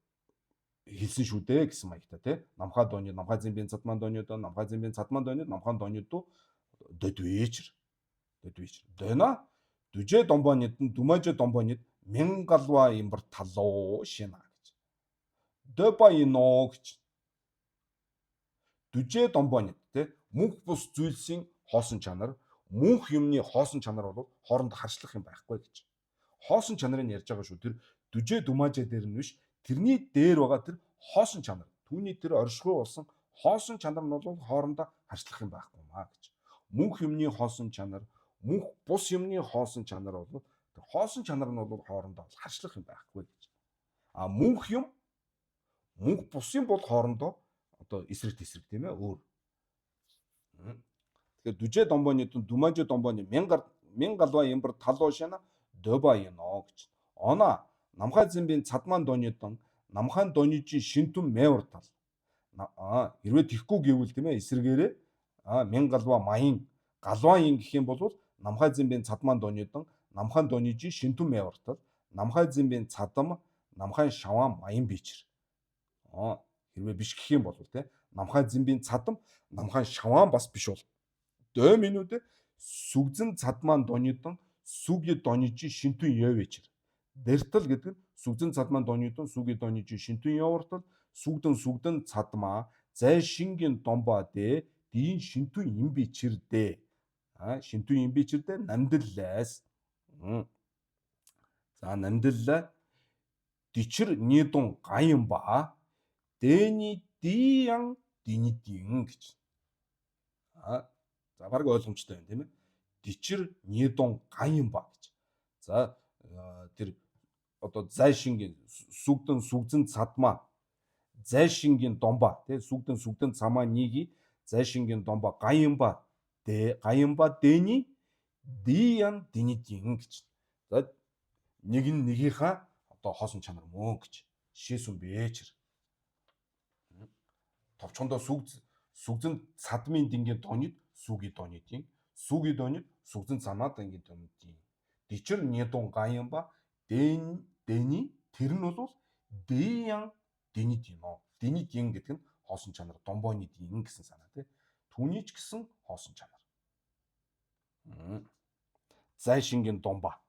хэлсэн шүү дээ гэсэн маягтай тий. Намхай донид намхай зэмбийн цадман донид намхай зэмбийн цадман донид намхаан донид дойдүйчэр. Дойдүйчэр. Дойна дүжээ домбонид нь дүмажээ домбонид мянгалва имбар талуу шинэ гэж. Дөба ино гэж. Дүжээ домбонид тий. Мөнх бус зүйлсийн хоосон чанар, мөнх юмны хоосон чанар бол хооронд харшлах юм байхгүй гэж. Хоосон чанарыг ярьж байгаа шүү. Тэр дүжээ дүмажээ дээр нь биш, тэрний дээр байгаа тэр хоосон чанар. Түүний тэр оршихуй болсон хоосон чанар нь бол хоорондоо харшлах юм байхгүй маа гэж. Мөнх юмны хоосон чанар, мөнх бус юмны хоосон чанар бол тэр хоосон чанар нь бол хоорондоо харшлах юм байхгүй гэж. А мөнх юм мөнх бус юм бол хоорондоо одоо эсрэг тесрэг тийм ээ өөр. Тэгэхээр дүжээ домбоны дүмажээ домбоны мянгалва ямбар талуушана дөба ино гэж. Она намхай зэмбийн цадман донидон намхаан донижийн шинтүм мэвэр тал. А хэрвээ тэхгүй гэвэл тийм ээ эсрэгээрээ мянгалва маян галван ин гэх юм бол намхай зэмбийн цадман донидон намхаан донижийн шинтүм мэвэр тал. Намхай зэмбийн цадам намхаан шаван маян бичэр. Хэрвээ биш гэх юм бол тийм намхай зэмбийн цадам намхаан шаван бас биш бол. Дой минүүдэ сүгзэн цадман донидон сүги донижи шинтүн явэчэр. Дэртэл гэдэг нь сүгзэн цадман донидон сүги донижи шинтүн явартал сүгдэн сүгдэн цадмаа зай шингийн домбаа дэ дийн шинтүн им бичэр дэ. А шинтүн им бичэр дэ намдиллаас. За намдиллаа дичэр нидун гаян ба дэни диян динидин гэж. А за баг ойлгомжтой байна тийм ээ. Дичэр нидун гаян ба гэж. За тэр одоо зай шингийн сүгдэн сүгзэн цадмаа зай шингийн домба тий сүгдэн сүгдэн цамаа ниги зай шингийн домба гаян ба дэ гаян ба дэни диян динидин гэж. За нэг нь нэгийнхаа одоо хоосон чанар мөн гэж. Жишээсүн бэчэр. Товчхондоо сүгзэн цадмын дингийн донид сүги донидын сүги донид сүгзэн цамаа дингийн донидын дичэр нидун гаян ба дэн дэни тэр нь бол дэян дэнидино. Дэний дин гэдэг нь хоосон чанар, домбойны дин гэсэн санаа тий. Түүний ч гэсэн хоосон чанар. Зайшингийн домба.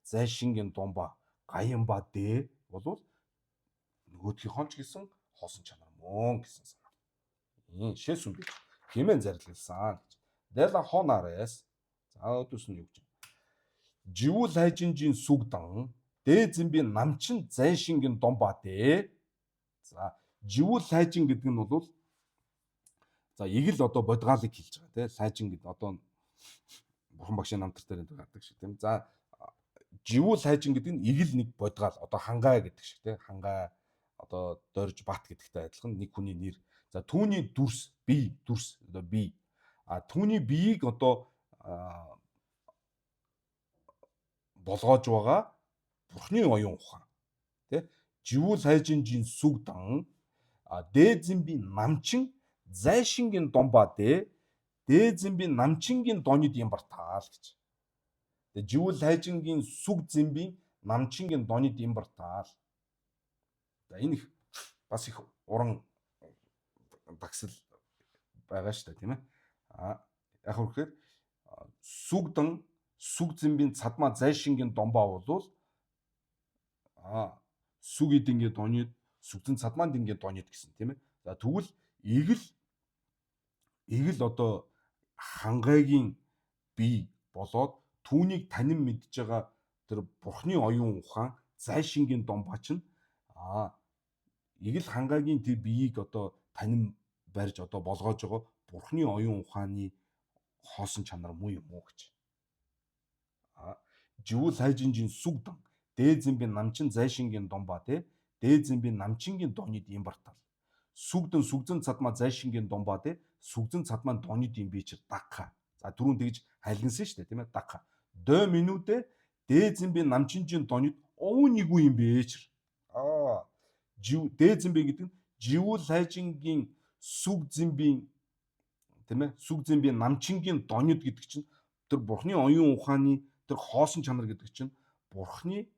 Зайшингийн домба гаянба дэ болвол нөгөөдхийнхоо ч гэсэн хоосон чанар мөн гэсэн санаа. Шээ сүм бич хэмээн зарлигласан гэж. Дэла хонарес. За өдөөс нь юу гэж. Живүү лайжинжийн сүгдан дэ зэмби намчин зайшингийн домба дэ. За живүү лайжин гэдэг нь бол за игэл одоо бодгаалыг хэлж байгаа тий. Лайжин гэдэг одоо бурхан багшийн намтар дээр энэ гардаг шиг тийм. За живүү лайжин гэдэг нь игэл нэг бодгаал одоо хангай гэдэг шиг тий. Хангай одоо дорж бат гэдэгтэй адилхан нэг хүний нэр. За түүний дүрс бие дүрс одоо бие. А түүний биеийг одоо болгоож байгаа бурхны оюун ухаан. Тэ? Живүү сайжинжийн сүгдан дээзэмби намчин зайшингийн домба дэ дээзэмби намчингийн донид юм бартаал гэж. Тэгээ живүү сайжингийн сүг зэмби намчингийн донид юм бартаал. За энэ их бас их уран дагсал байгаа шүү дээ, тийм ээ. А яг хөрөхээр сүгдан сүг зэмбийн цадмаа зайшингийн домбаа болвол сүг эдингийн донид сүгзэн цадмаан дингийн донид гэсэн тийм ээ. За тэгвэл игэл одоо хангайгийн бие болоод түүнийг танин мэдж байгаа тэр бурхны оюун ухаан зайшингийн домбаа чинь игэл хангайгийн тэр биеийг одоо танин барьж одоо болгоож байгаа бурхны оюун ухааны хоосон чанар муу юм уу гэж. Живүү сайжинжийн сүгдан дээзэмби намчин зайшингийн домбаа те дээзэмби намчингийн донид юм бартал. Сүгдэн сүгзэн цадмаа зайшингийн домбаа те сүгзэн цадмаа донид юм бичэр дагха. За түрүүн тэгж хайлгнасан шүү дээ тийм ээ дагха. Дой минүүдэ дээзэмби намчинжийн донид овнигүү юм бэчэр. Жив дээзэмби гэдэг нь живүү сайжингийн сүг зэмбийн тийм ээ сүг зэмбийн намчингийн донид гэдэг чинь тэр бурхны оюун ухааны тэр хоосон чанар гэдэг чинь бурхны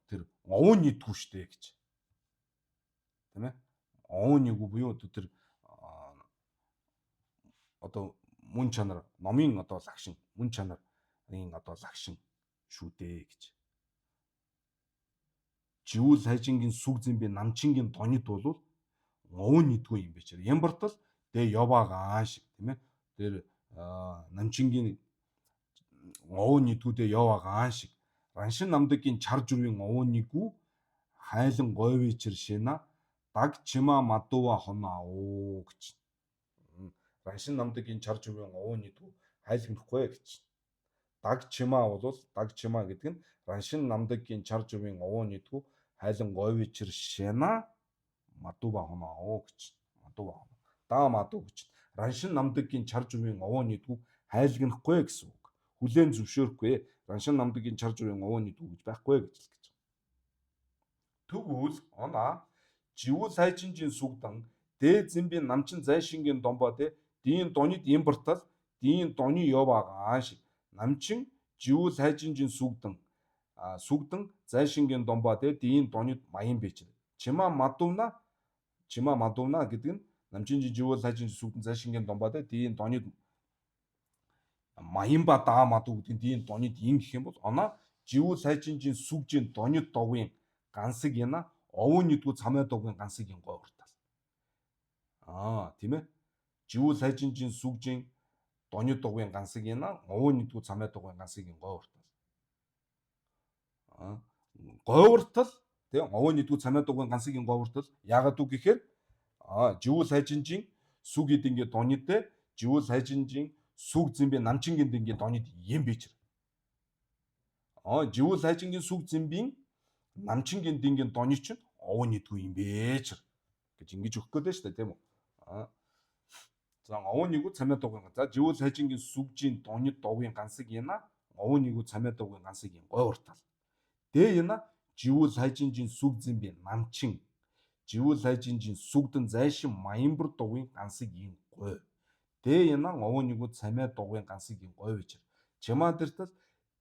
тэр овон нийтгүй штэ гэж. Тийм ээ? Овон нийгүү буюу тэр одоо мөн чанар номын одоо лагшин мөн чанарын одоо лагшин шүү дээ гэж. Живүүл хайжингийн сүг зэмби намчингийн донид болвол овон нийтгүй юм бичэр. Ямбартал дэ яваагаан шиг тийм ээ. Тэр намчингийн овон нийтгүүдээ яваагаан шиг раншин намдгийн чар зүрийн овоонигүү хайлан говичэр шинэ даг чима мадува хоноо оо гэж. Раншин намдгийн чар зүрийн овоонигүү хайлгнахгүй гэж. Даг чима бол даг чима гэдэг нь раншин намдгийн чар зүрийн овоонигүү хайлан говичэр шинэ мадува хоноо оо гэж. Мадува хоноо. Да маду гэж. Раншин намдгийн чар зүрийн овоонигүү хайлгнахгүй гэсэн үг. Хүлээн зөвшөөрөхгүй. Раншин намдгийн чар зүрийн овооны дүү гэж байхгүй гэж хэлэх гэж. Тэгвэл онаа живүү сайжинжийн сүгдан дэ зэмбийн намчин зайшингийн домбоо дэ дийн донид имбартал дийн доны яваагаан шиг намчин живүү сайжинжийн сүгдан сүгдан зайшингийн домбоо дэ дийн донид маян бичэр. Чима мадувна чима мадувна гэдэг нь намчинжийн живүү сайжинжийн сүгдан зайшингийн домбоо дэ дийн донид маянба даа маду гэдэг нь дийн донид ин гэх юм бол оноо живүү сайжинжийн сүгжийн донид довын гансаг яна овон нэгдүг цамай довын гансаг ин гой уртал. Тийм ээ. Живүү сайжинжийн сүгжийн донид довын гансаг яна овон нэгдүг цамай довын гансаг ин гой уртал. Гой уртал тийм овон нэгдүг цамай довын гансаг ин гой уртал яагаад үг гэхээр живүү сайжинжийн сүг эдингээ донидэ живүү сайжинжийн сүг зэмби намчингийн дэнгийн донид юм бичэр. Живүү сайжингийн сүг зэмбийн намчингийн дэнгийн доны чинь овоо нийтгүй юм бэчэр гэж ингэж өгөх гээд шүү дээ тийм үү. За овоо нэгүү цамиа дугын. За живүү сайжингийн сүгжийн донид довын гансаг яна овоо нэгүү цамиа дугын гансаг юм гой уртал. Дэ яна живүү сайжинжийн сүг зэмби намчин живүү сайжинжийн сүгдэн зайшин маянбар дугын гансаг юм гой. Дэ янан овоо нэгүү цамиа дугын гансыг ин говь бичэр. Чимаа дэртэл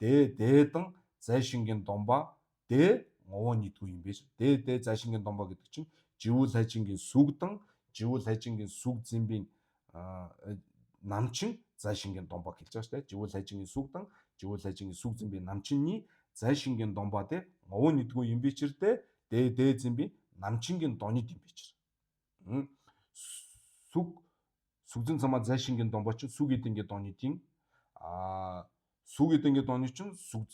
дэ дээдэн зайшингийн домбаа дэ овоо нийтгүй юм биш. Дэ дэ зайшингийн домбаа гэдэг чинь Живүүл хайжингийн сүгдэн, живүүл хайжингийн сүг зэмбийн намчин зайшингийн домбог хэлж байгаа шүү дээ. Живүүл хайжингийн сүгдэн, живүүл хайжингийн сүг зэмбийн намчинний зайшингийн домбоо те овоо нэгдгүй юм бичэрдэ дэ дэ зэмбийн намчингийн донид юм бичэр. Сүг сүгзэн цамаа зайшингийн домбоо чинь сүг эдэнгийн донидын сүг эдэнгийн доны чинь сүг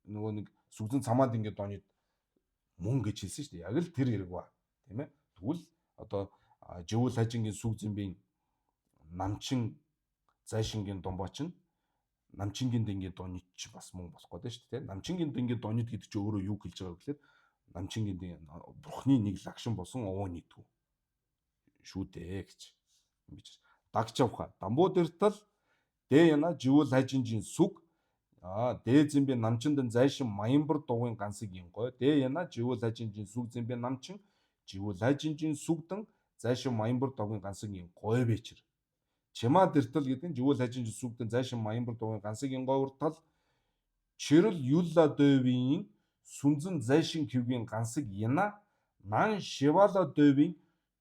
нөгөө нэг сүгзэн цамаад ингээд донид мөн гэж хэлсэн шүү дээ. Яг л тэр хэрэг ба. Тийм ээ. Тэгвэл одоо живүүл хажингийн сүг зэмбийн намчин зайшингийн домбоо чинь намчингийн дэнгийн донид ч бас мөн болох гэдэг шүү дээ. Намчингийн дэнгийн донид гэдэг чинь өөрөө юу хэлж байгаа вэ гэхээр намчингийн дэн бурхны нэг лагшин болсон овоо нийтгүү шүү дээ гэж. Дагчавха дамбуу дэртэл дэ яна живүүл хажинжийн сүг дэ зэмбийн намчиндан зайшин маянбар дугуйн гансыг гой дэ яна живүүл хажинжийн сүг зэмбийн намчин живүүл хажинжийн сүгдэн зайшин маянбар дугуйн гансыг гой вечер. Чима дэртэл гэдэг нь живүүл хажинжийн сүгдэн зайшин маянбар дугуйн гансыг гойвортал чирэл юлла дэвийн сүнзэн зайшин хэвгийн гансыг яна нан шивала дэвийн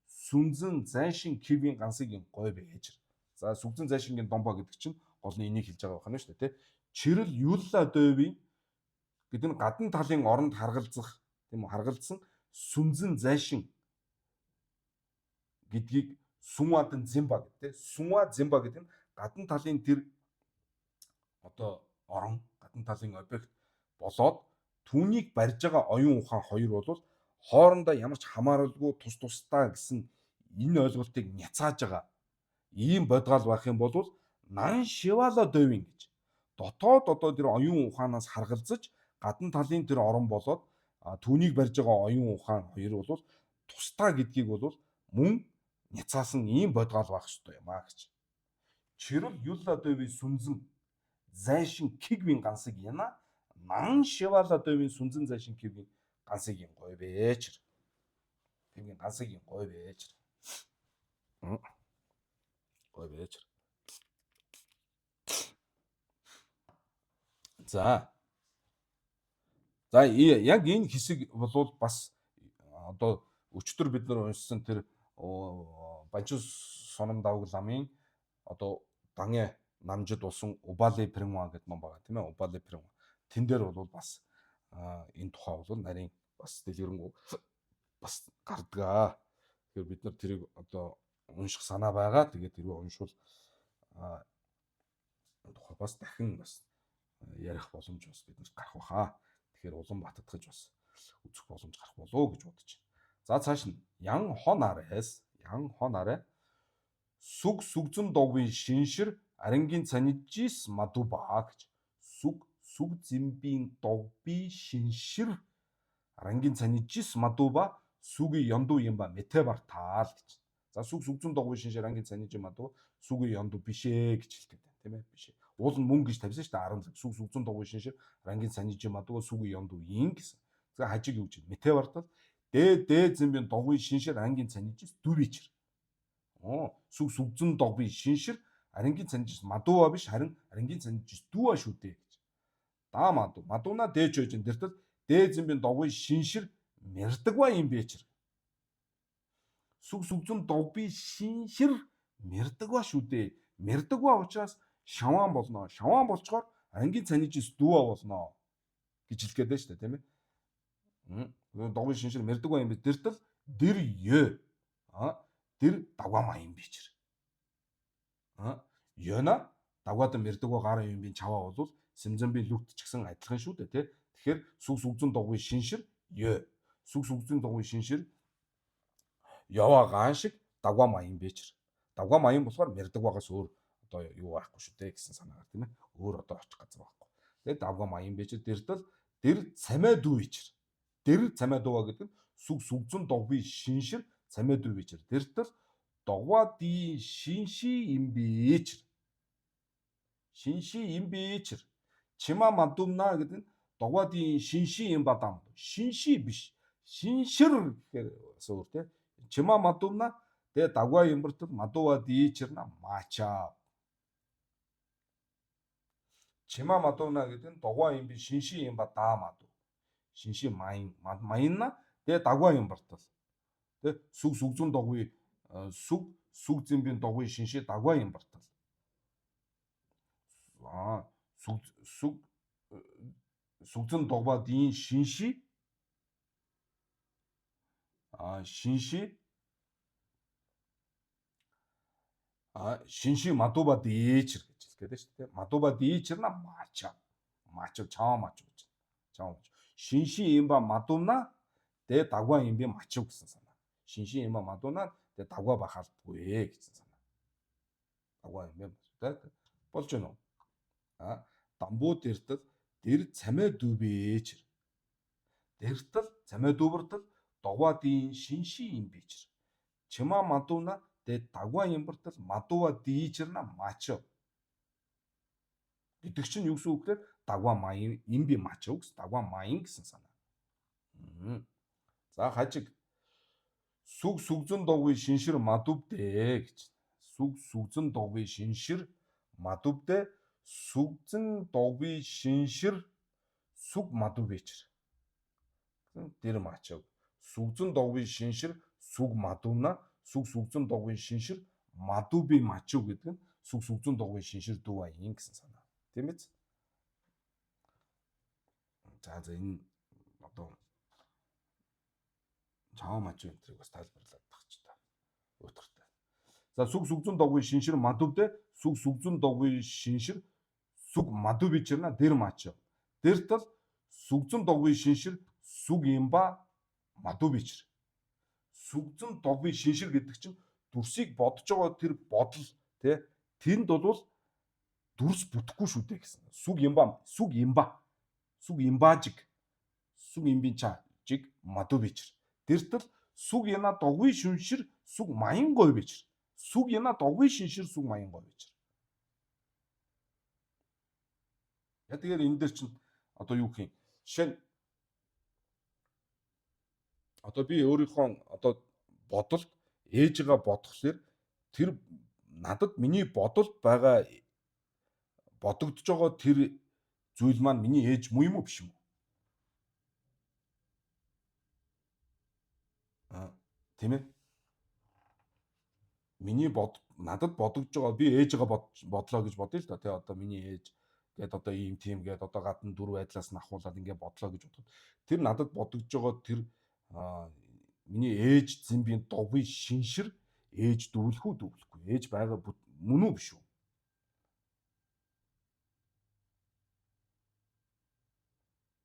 сүнзэн зайшин хэвгийн гансыг гой вечер. За сүгзэн зайшингийн домбо гэдэг чинь гол нь энийг хэлж байгаа байна шүү дээ, тий. Чирэл юлла дэвийн гэдэг нь гадна талын оронд харгалзах, тийм үү, харгалзсан сүнзэн зайшин гэдгийг сүнвадан зимба гэдэг, тий. Сүнва зимба гэдэг нь гадна талын тэр одоо орон, гадна талын объект болоод түүнийг барьж байгаа оюун ухаан хоёр бол хоорондоо ямар ч хамааралгүй тус тусдаа гэсэн энэ ойлголтыг няцааж байгаа ийм бодгаал байх юм бол нан шивала дэвин гэж дотоод одоо тэр оюун ухаанаас харгалзаж гадна талын тэр орон болоод түүнийг барьж байгаа оюун ухаан хоёр бол тусдаа гэдгийг бол мөн няцаасан ийм бодгаал байх ёстой юм а гэж. Чирэл юлла дэвийн сүнзэн зайшин кигвин гансыг яна нан шивала дэвийн сүнзэн зайшин кигвин гансыг юм гой бэчэр. Кигвин гансыг юм гой бэчэр. Гой бэчэр. За. За яг энэ хэсэг бол бас одоо өчтөр бид нар уншсан тэр Банчин Соном давг ламын одоо дангэ намжид болсон Убали Принва гэдэг ном байгаа тийм ээ. Убали Принва. Тэн дээр бол бас энэ тухай бол нарийн бас дэлгэрэнгүй бас гардгаа. Тэгэхээр бид нар тэрийг одоо унших санаа байгаа. Тэгээд тэрийг уншвал энэ тухай бас дахин бас ярих боломж бас биднэрт гарах баха. Тэгэхээр улам бататгаж бас үзэх боломж гарах болов уу гэж бодож байна. За цааш нь ян хон арайс, ян хон арай сүг сүгзэн довын шиншир арангийн цанижис мадуба гэж. Сүг сүг зэмбийн довби шиншир арангийн цанижис мадуба сүги янду юм ба метебар таал гэж. За сүг сүгзэн довын шиншир арангийн цанижи мадуба сүги янду бишээ гэж хэлдэг байна, тийм ээ, бишээ. Уул нь мөнгө гэж тавьсан шүү дээ 10 цаг. Сүг сүгзэн довын шиншир арангийн цанижи мадуба сүги янду ин гэсэн. За хажиг юу гэж метебар тал дэ дэ зэмбийн довын шиншир арангийн цанижис дүвичэр. Сүг сүгзэн довын шиншир арангийн цанижис мадуба биш харин арангийн цанижис дүүа шүү дээ гэж. Да маду мадуна дэж хойжин дэртэл дэ зэмбийн довын шиншир мэрдэгва юм бэчэр. Сүг сүгзэн довын шиншир мэрдэгва шүү дээ. Мэрдэгва учраас шаваан болно. Шаваан болчоор арангийн цанижис дүүа болно гэж хэлэх гээд байна шүү дээ, тийм ээ. Довын шиншир мэрдэгва юм бэ дэртэл дэр ё. Тэр давгаама юм бичэр. Ёна давгаад мэрдэгва гарын юм бин чаваа бол сэмзэмби лүрт ч гэсэн адилхан шүү дээ, тий. Тэгэхээр сүг сүгзэн довын шиншир ё. Сүг сүгзэн довын шиншир яваа гаан шиг давгаама юм бичэр. Давгаама юм болохоор мэрдэгвагаас өөр одоо юу байхгүй шүү дээ гэсэн санаагаар, тийм ээ. Өөр одоо очих газар байхгүй. Тэгээд давгаама юм бичэр дэртэл дэр цамиа дүү бичэр. Дэр цамиа дүүа гэдэг нь сүг сүгзэн довын шиншир цамиа дүү бичэр. Дэртэл догва ди шинши юм бичэр. Шинши юм бичэр. Чима мадумна гэдэг нь догва ди шинши юм бадам. Шинши биш. Шиншир гэхээр бас өөр тий. Чима мадумна тэгээ дагва юмбартал мадува дичэрна мача. Чима мадумна гэдэг нь догва юм би шинши юм ба да маду. Шинши маян маянна тэгээ дагва юмбартал. Тэ сүг сүгзэн догви сүг сүг зэмбийн догви шинши дагва юм бартал. Аа сүг сүг сүгзэн догва дийн шинши шинши шинши мадуба дээчэр гэж хэлэх гээд шүү дээ. Мадуба дээчэр на мача. Мача чаа мача гэж. Чаа мача. Шинши юм ба мадуна дэ дагва юм би мачив гэсэн санаа. Шинши юм ба мадуна дэ дагва бахалдгүй гэсэн санаа. Дагва юм бэ. Болж байна уу? А дамбуу дэртэл дэр цамиа дүүбэчэр. Дэртэл цамиа дүүбэртэл догвадын шинши юм бичэр. Чима мадуна дэ дагва юмбартал мадуа дийчэрна мачо. Гэдэг чинь юу гэсэн үг гэхээр дагва маян им би мачо гэсэн дагва маян гэсэн санаа. За хажиг сүг сүгзэн догвын шиншир мадубдэ гэж. Сүг сүгзэн догвын шиншир мадубдэ сүгзэн догвын шиншир сүг мадубэчэр. Тэр мачо. Сүгзэн догвын шиншир сүг мадуна сүг сүгзэн догвын шиншир мадуби мачу гэдэг нь сүг сүгзэн догвын шиншир дүү аян гэсэн санаа. Тийм биз? За за энэ одоо чао мачу энтрийг бас тайлбарлаад тах ч та. Уйтгартай. За сүг сүгзэн догвын шиншир мадубдэ сүг сүгзэн догвын шиншир сүг мадуби чирна дэр мачу. Дэр тал сүгзэн догвын шиншир сүг имба мадубичэр. Сүгзэн догвын шиншир гэдэг чинь дүрсийг бодож байгаа тэр бодол тий тэнд бол дүрс бүтэхгүй шүү дээ гэсэн. Сүг имба сүг имба сүг имбажиг сүг имбин ча жиг мадубичэр. Дэртэл сүг яна догвын шиншир сүг маян гой бичэр. Сүг яна догвын шиншир сүг маян гой бичэр. Я тэгэхээр энэ дээр чинь одоо юу гэх юм? Жишээ нь одоо би өөрийнхөө одоо бодолд ээжигээ бодохлоор тэр надад миний бодолд байгаа бодогдож байгаа тэр зүйл маань миний ээж муу юм уу биш юм уу? Аа тийм ээ? Миний бод надад бодогдож байгаа би ээжигээ бодлоо гэж бодъё л да тий одоо миний ээж гээд одоо ийм тийм гээд одоо гадна дөрөв байдлаас нь ахуулаад ингээ бодлоо гэж бодоход тэр надад бодогдож байгаа тэр миний ээж зэмбийн догвын шиншир ээж дүүвлэх үү дүүвлэхгүй ээж байгаа мөн үү биш үү?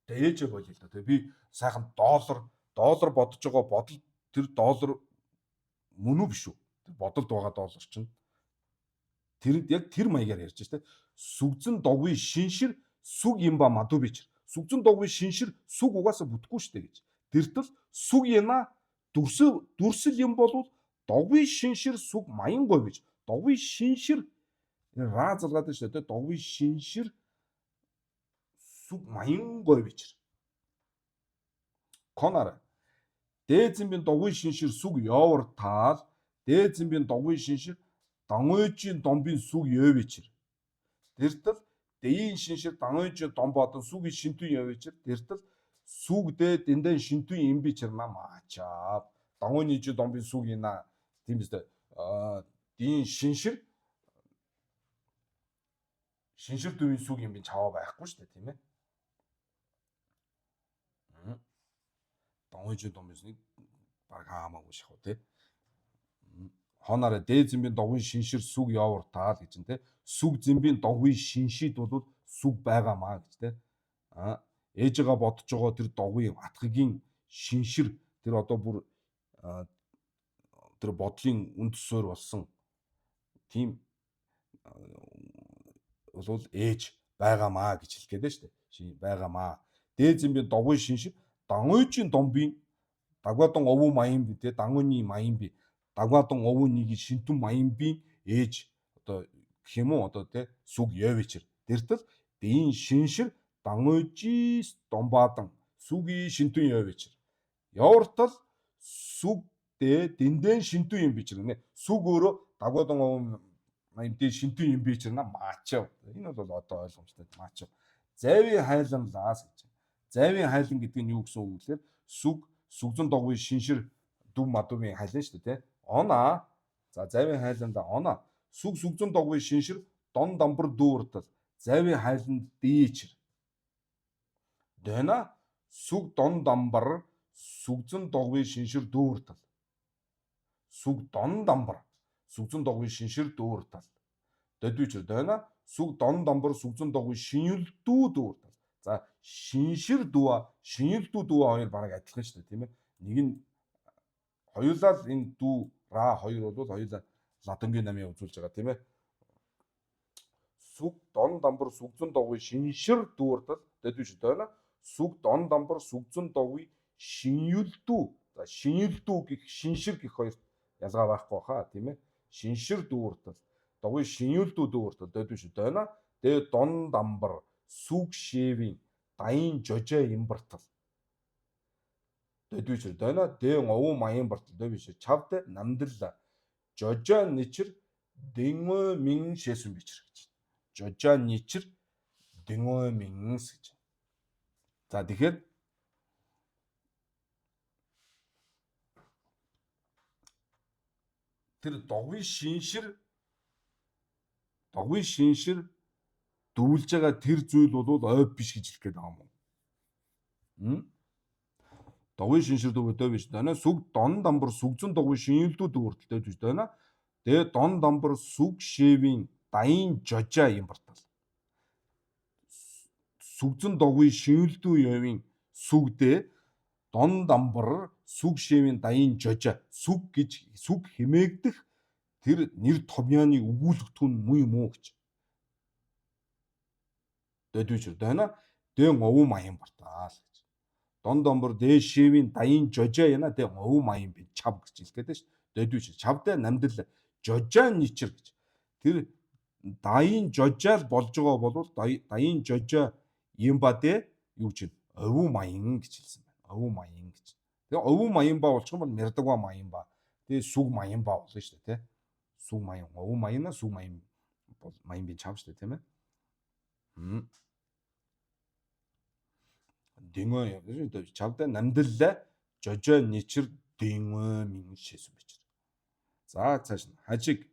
Тэгээ ээжээ болъё л да. Тэгээ би сайхан доллар бодож байгаа бодол тэр доллар мөн үү биш үү? Тэр бодолд байгаа доллар чинь тэр яг тэр маягаар ярьж байна те. Сүгзэн догвын шиншир сүг юм ба мадуу бичэр. Сүгзэн догвын шиншир сүг угаасаа бүтэхгүй штэ гэж. Дэртэл сүг яна дүрсэл дүрсэл юм болвол догвын шиншир сүг маян гой бич. Догвын шиншир ра залгаад байна штэ те. Догвын шиншир сүг маян гой бичэр. Конар дээзэмбийн догвын шиншир сүг явар таал дээзэмбийн догвын шиншир дангойжийн домбын сүг ёвичэр. Дэртэл дэйн шиншир дангойжийн дом бодон сүгийн шинтүн ёвичэр. Дэртэл сүг дэ дэндэн шинтүн имбичэр нам ачаа. Дангойны домбын сүг ина тийм биз дээ. Дийн шиншир шиншир дүүийн сүг юм би чаваа байхгүй шүү дээ тийм ээ. Дангойжийн домбын сүг баг хаамаагүй шахав тий. Хонороо дээд зэмбийн догвын шиншир сүг явар таал гэж нь те. Сүг зэмбийн догвын шиншид бол сүг байгаа маа гэж те. А ээжигээ бодож байгаа тэр догвын атгагийн шиншир тэр одоо бүр тэр бодлын үнд суурь болсон тийм болвол ээж байгаа маа гэж хэлэх гээд байна шүү дээ. Байгаа маа. Дээд зэмбийн догвын шиншир дангойжийн домбын дагвадан овуу маян би те дангойны маян би дагвадан овуу нэгийг шинтүн маян би ээж одоо гэх юм уу одоо те сүг явичэр. Дэртэл дэйн шиншир дангойжис домбадан сүгийн шинтүн явичэр. Явартал сүг дэ дэндэн шинтүн юм бичэр гинэ. Сүг өөрөө дагвадан овуу маян дэ шинтүн юм бичэр на маачав. Энэ бол одоо ойлгомжтой маачав. Зайвын хайлан лаас гэж. Зайвын хайлан гэдэг нь юу гэсэн үг гэхээр сүг сүгзэн догвын шиншир Дүв мадувын хайлан шүү дээ, тэ. Она за завийн хайланда она сүг сүгзэн догвын шиншир дон дамбар дүүртэл завийн хайланд дийчэр. Дойна сүг дон дамбар сүгзэн догвын шиншир дүүртэл. Сүг дон дамбар сүгзэн догвын шиншир дүүртэл. Додвичэр дойна сүг дон дамбар сүгзэн догвын шинэлдүү дүүртэл. За шиншир дүүа шинэлдүү дүүа хоёр бараг адилхан шүү дээ, тийм ээ. Нэг нь хоёулаа л энэ дүү ра хоёр бол хоёулаа латингийн намын үзүүлж байгаа, тийм ээ. Сүг дон дамбар сүгзэн догвын шиншир дүүртэл додвичэр дойна сүг дон дамбар сүгзэн догвын шинэлдүү. За шинэлдүү гэх шиншир гэх хоёрт ялгаа байхгүй хаа, тийм ээ. Шиншир дүүртэл догвын шинэлдүү дүүртэл додвичэр дойна дэ дон дамбар сүг шивийн даян жожоо имбартал додвичэр дойна дэ овуу маян бартал додвичэр чавд намдал жожоо ничэр дэнгөө мин шээсэн бичэр гэж. Жожоо ничэр дэнгөө мин гэж. За тэгэхээр тэр догвын шиншир дүүлж байгаа тэр зүйл бол ойв биш гэж хэлэх гээд байгаа юм уу? Догвын шиншир дүүрдөө биш. Дойна сүг дон дамбар сүгзэн догвын шинэлдүү дүүрдэлтэй биш дойна. Тэгээ дон дамбар сүг шивийн даян жожаа юм бартал. Сүгзэн догвын шинэлдүү явын сүгдээ дон дамбар сүг шивийн даян жожаа сүг гэж сүг хэмээгдэх тэр нэр томьёоны өгүүлэгдэхүүн муу юм уу гэж. Додвичэр дойна дэн овуу маян бартал гэж. Дон домбор дээшивийн даян жожоо яна дэ овуу маян би чав гэж хэлэх гээд ш. Додвичэр чавдаа намдал жожоо ничэр гэж. Тэр даян жожоо л болж байгаа бол даян жожоо юм ба дэ юу гэж овуу маян гэж хэлсэн байна. Овуу маян гэж. Тэгээ овуу маян ба болчих юм бол мэрдагва маян ба. Тэгээ сүг маян ба болно шүү дээ, тэ. Сүг маян, овуу маян сүг маян бол маян би чав шүү дээ, тийм ээ. Дэнгөө чавда намдалла жожоо ничэр дэнгөө мин шээсэн бичэр. За цааш нь хажиг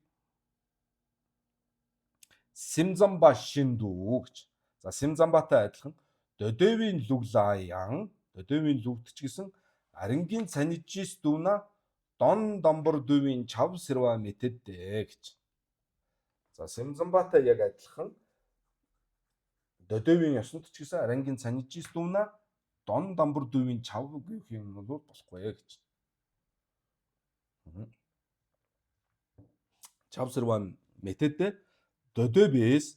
Симзамба шиндүү гэж. За Симзамбатай адилхан Додевийн лүглаян Додевийн лүгдч гэсэн арингийн цанижис дүүна дон домбор дүүвийн чав сэрва мэтэдэ гэж. За Симзамбатай яг адилхан Додевийн ёсонд ч гэсэн арангийн цанижис дүүна дон дамбар дүүвийн чав гэх юм бол болохгүй гэж. Чав сэрва мэтэдэ додевээс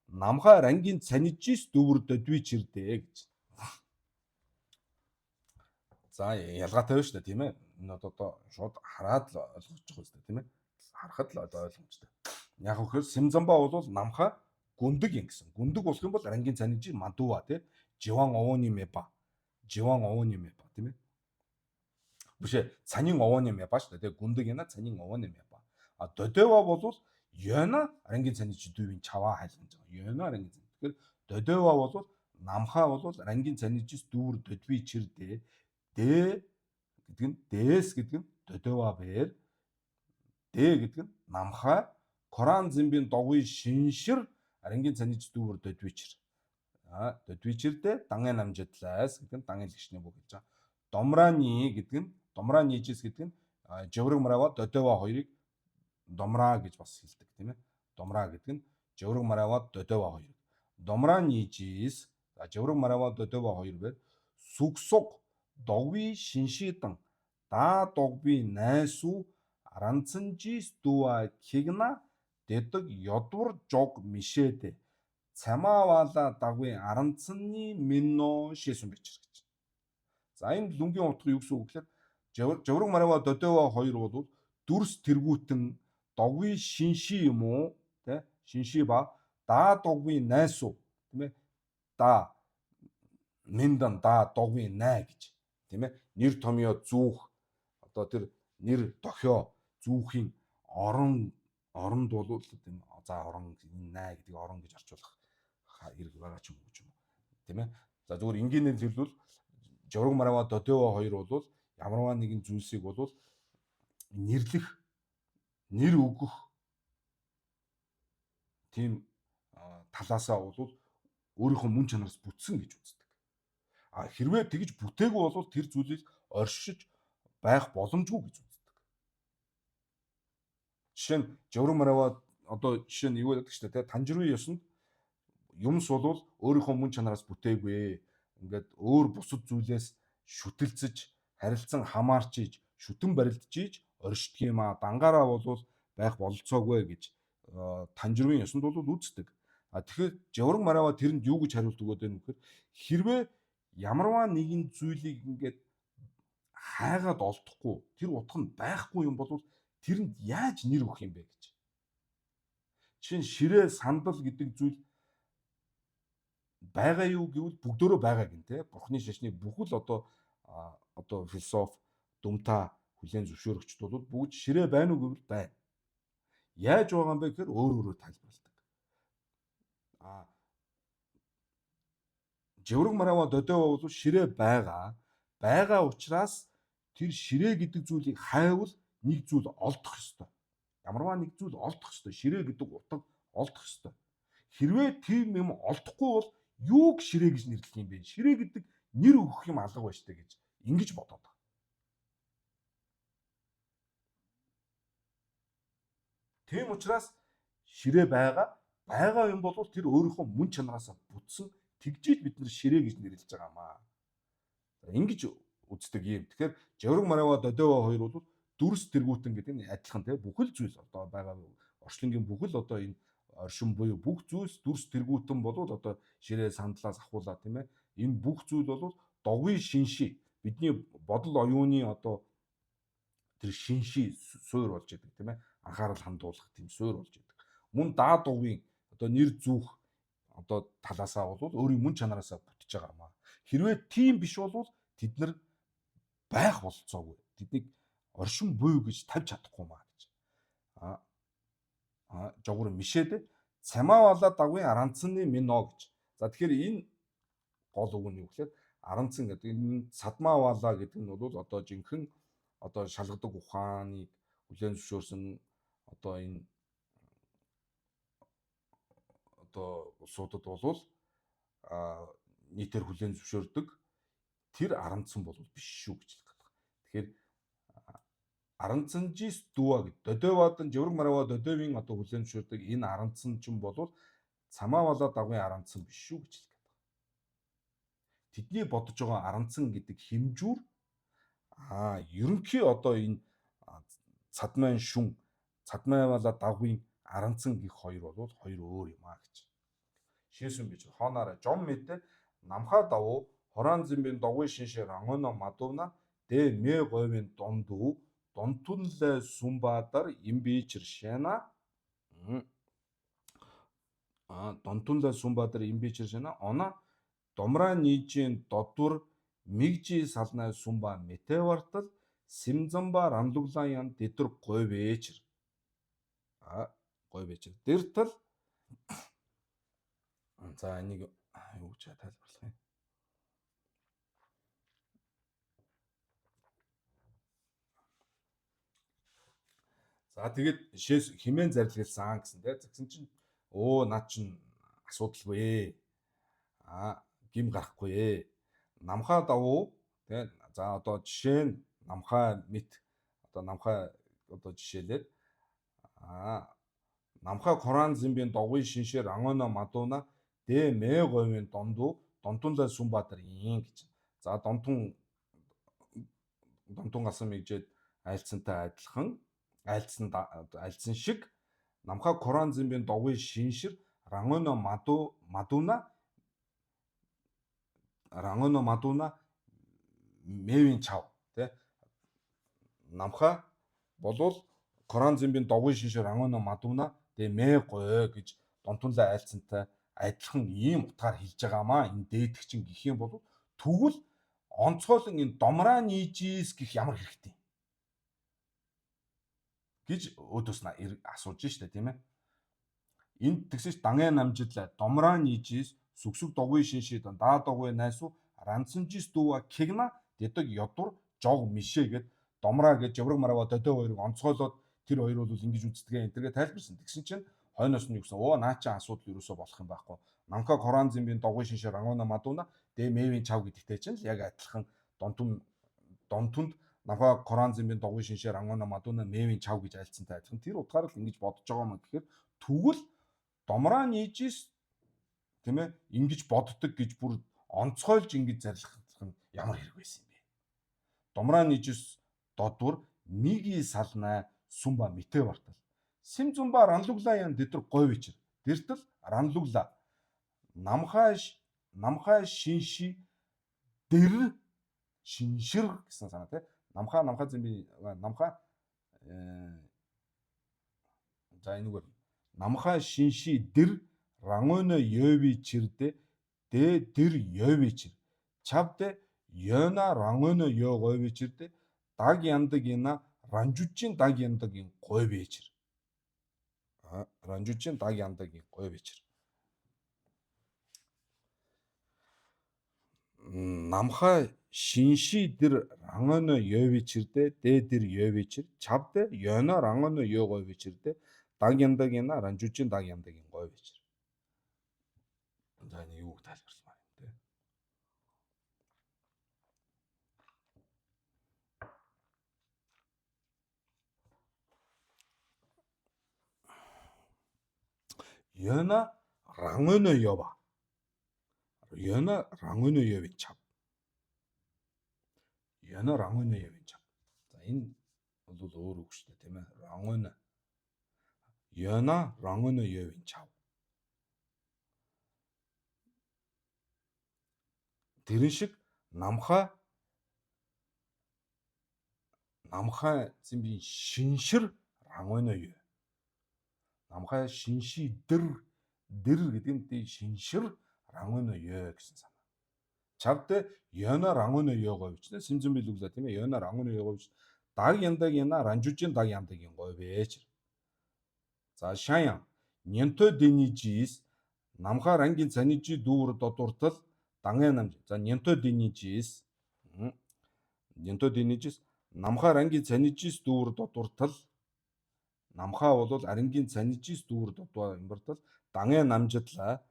намхаа рангийн цанижис дүүвэр додви чирдэ гэж. За ялгаатай байна шүү дээ, тийм ээ. Энэ одоо шууд хараад л ойлгож байгаа үстэй, тийм ээ. Харахад л ойлгомжтой. Яг вэхээр Симзамба бол намхаа гүндэг юм гэсэн. Гүндэг болох юм бол рангийн цанижи мадува тий. Живан овооны мэба. Живан овооны мэба, тийм ээ. Биш ээ, цанин овооны мэба шүү дээ. Гүндэг яна цанин овооны мэба. А додева бол ёна рангийн цанижи дүүвийн чаваа хайлгаж байгаа. Ёна рангийн цаниж. Тэгэхээр додева бол намхаа бол рангийн цанижис дүүр додви чирдэ. Дэ гэдэг нь дээс гэдэг нь додева бэр. Дэ гэдэг нь намхаа Коран зэмбийн догвын шиншир арангийн цаниж дүүвэр додвичэр. А додвичэрдэ дангийн намжидлаас гэдэг нь дангийн лэгшний бүх гэж байгаа. Домраны гэдэг нь домранижис гэдэг нь живрэг марава додева хоёрыг домраа гэж бас хэлдэг, тийм ээ. Домраа гэдэг нь живрэг марава додева хоёрыг. Домранижис живрэг марава додева хоёр бэр сүгсуг догви шиншидан да догви найсу аранцанжис дүүа хигна дэдэг ёдвар жог мишэдэ цамаавала дагвын аранцны минно шээсэн бичэр гэж. За энэ лүнгийн утга юу гэсэн үг гэхээр живрэг марава додева хоёр бол дүрс тэргүүтэн догви шинши юм уу тэ шинши ба да догви найсу, тийм ээ. Да миндан да догви най гэж, тийм ээ. Нэр томьёо зүүх одоо тэр нэр дохио зүүхийн орон оронд бол тийм за орон энэ най гэдгийг орон гэж орчуулах хэрэг байгаа ч юм уу юм, тийм ээ. За зүгээр энгийнээр хэлбэл живрэг марава додева хоёр бол Ямарваа нэгэн зүйлсийг бол нэрлэх, нэр өгөх тийм талаасаа бол өөрийнхөө мөн чанараас бүтсэн гэж үздэг. А хэрвээ тэгж бүтээгүй бол тэр зүйлийг оршиж байх боломжгүй гэж үздэг. Жишээ нь Жавран Мараваа одоо жишээ нь юу гэдэг чинь те Танжирын ёсонд юмс бол өөрийнхөө мөн чанараас бүтээгүй. Ингээд өөр бусад зүйлээс шүтэлцэж, харилцан хамаарч иж, шүтэн барилдаж иж оршдог юм а. Дангаараа бол байх бололцоогүй гэж Танжирын ёсонд бол үздэг. А тэгэхээр Жавран Мараваа тэрэнд юу гэж хариулт өгөөд байна вэ гэхээр хэрвээ ямарваа нэгэн зүйлийг ингээд хайгаад олдохгүй тэр утга нь байхгүй юм бол тэрэнд яаж нэр өгөх юм бэ гэж. Жишээ нь ширээ сандал гэдэг зүйл байгаа юу гэвэл бүгдөө байгаа гин те. Бурхны шашны бүхэл одоо философи, дүмта хүлээн зөвшөөрөгчд бол бүгд ширээ байна уу гэвэл байна. Яаж байгаа юм бэ гэхээр өөр өөрөөр тайлбарладаг. А Живрэг Мараваа Додойва бол ширээ байгаа. Байгаа учраас тэр ширээ гэдэг зүйлийг хайвал нэг зүйл олдох ёстой. Ямарваа нэг зүйл олдох ёстой. Ширээ гэдэг утга олдох ёстой. Хэрвээ тийм юм олдохгүй бол юуг ширээ гэж нэрлэх юм бэ? Ширээ гэдэг нэр өгөх юм алга байна штэ гэж ингэж бодоод байгаа. Тийм учраас ширээ байгаа юм бол тэр өөрийнхөө мөн чанараасаа бүтсэн тэгжиж бид нар ширээ гэж нэрлэж байгаа маа. Ингэж үздэг юм. Тэгэхээр Жавраг Мараваа Додойва хоёр бол дүрс тэргүүтэн гэдэг нь адилхан те бүхэл зүйл одоо байгаа орчлонгийн бүхэл одоо энэ оршин буюу бүх зүйлс дүрс тэргүүтэн болвол одоо ширээ сандлаас ахуулаа тийм ээ. Энэ бүх зүйл бол догвын шинши бидний бодол оюуны одоо тэр шинши суур болж идэг тийм ээ. Анхаарал хандуулах тийм суур болж идэг. Мөн даа дугуйн одоо нэр зүүх одоо талаасаа бол өөрийн мөн чанараасаа бүтэж байгаа юм аа. Хэрвээ тийм биш бол тэд нар байх болцоогүй. Тэднийг оршин буй гэж тавьж чадахгүй маа гэж. А жогор мишээд цамаавала дагвын аранцны мино гэж. За тэгэхээр энэ гол үг нь юу гэхээр аранцан гэдэг энэ садмаавала гэдэг нь бол одоо жинхэнэ одоо шалгадаг ухааныг хүлээн зөвшөөрсөн одоо энэ одоо улсуудад бол нийтээр хүлээн зөвшөөрдөг тэр аранцсан бол биш шүү гэж хэлэх гээд байна. Тэгэхээр аранцанжис дүүа гэд Додойвадан Живрэг Мараваа Додойвын одоо хүлээн зөвшөөрдөг энэ аранцсан ч бол цамаавала дагвын аранцсан биш шүү гэж хэлэх гээд байна. Тэдний бодож байгаа аранцсан гэдэг хэмжүүр ерөнхий одоо энэ цадмайн шүн цадмайвала дагвын аранцсан гэх хоёр бол хоёр өөр юм а гэж. Шээсэн бич хоонаараа жом мэдээ намхаа давуу хорон зэмбин догвын шиншээ рангоно мадууна дэ мэ говийн дондүү донтунлай сумбадар имбичэр шэна донтунлай сумбадар имбичэр шэна она домраа нийжин додвор мигжи салнай сумба метевартал симзамба ранлуглан ян дэдэр говэчэр говэчэр дэртал. За энийг юу гэж тайлбарлах юм. За тэгээд шээс химэн зарлиглсан гэсэн те. Тэгсэн чинь өө над чинь асуудалгүй. Гим гарахгүй ээ. Намхаа давуу те. За одоо жишээ нь намхаа мэт одоо намхаа одоо жишээлээд намхаа Коран зэмбийн догвын шиншээр ангоно мадууна дэ мэ говийн дондуу донтунлай сүмбадар ин гэж. За донтун гасан мэгжээд айлцсантай адилхан айлцсан шиг намхаа Коран зэмбийн догвын шиншир рангоно мадууна рангоно мадууна мэвийн чав тэ намхаа болвол Коран зэмбийн догвын шиншир рангоно мадууна дэ мэ гой гэж донтунлай айлцсантай адилхан ийм утгаар хэлж байгаамаа энэ дээдгчин гэх юм бол тэгвэл онцгойлон энэ домраа нийжис гэх ямар хэрэгтэй гэж өөдөөс нь асууж штэ тийм ээ. Энд тэгсэж дангэ намжидлаа домраа нийжис сүгсүг догвын шиншид даа догвын найсуу ранцанжис дүүва кегна дэдэг ёдур жог мишээ гэд домраа гэж жавраг марава додой хоёрыг онцгойлоод тэр хоёр бол ингэж үздэг энэ тэргээ тайлбарсан. Тэгсэн чинь хойноос нь юу гэсэн оо наа чи асуудал юусоо болох юм байхгүй. Намка Коранзимбийн догын шиншээ Рангона Мадуна дэ Мэвийн чав гэдэгтэй чинь л яг адилхан донтун донтонд намха Коранзимбийн догын шиншээ Рангона Мадуна Мэвийн чав гэж айлцсантай адилхан тэр утгаар л ингэж бодож байгаа юм гэхээр тэгвэл домраа нийжис тийм ээ ингэж боддог гэж бүр онцгойлж ингэж зарлах нь ямар хэрэг байсан юм бэ? Домраа нийжис додвор миги салнаа сүмба мэтэ бартал. Симзумба ранлуглаа ян тэдэр гой вечер. Дэртэл ранлугла намхай намхай шинши дэр шиншир гэсэн санаа тий. Намхаа намхаа зэмби намхаа за энэгээр намхай шинши дэр рангоно ёви чирдэ дэ дэр ёви чир чавдэ ёна рангоно ё гови чирдэ даг яндаг ина ранжужин даг яндагийн гой вечер. Ранжужин даг яндагийн гой вечер. Намхай шинши дэр рангоно ёви чирдэ дэ дэр ёви чир чавдэ ёна рангоно ё гови чирдэ даг яндаг ина ранжужин даг яндагийн гой вечер. За энэ юуг тайлбарламаар юм те. Ёна рангоно ёва. Ёна рангоно ёвын чав. Ёна рангоно ёвын чав. За энэ бол өөр үг шүү дээ тийм ээ. Рангоно. Ёна рангоно ёвын чав. Тэрэн шиг намхай намхай зэмбийн шиншир рангоно ёв. Намхай шинши дэр дэр гэдэг нь тий шиншир рангоно ёо гэсэн санаа. Чавд ёно рангоно ёо говьч симзэн билүглээ тийм ээ ёно рангоно ёо говьч даг яндаг яна ранжужин даг яндагийн говьч. За шаян нянто дэнижис намхаа рангийн цанижи дүүр додуртал дангэ намж. За нянто дэнижис нянто дэнижис намхаа рангийн цанижис дүүр додуртал намхаа бол арангийн цанижис дүүр додваа имбартал дангэ намжидлаа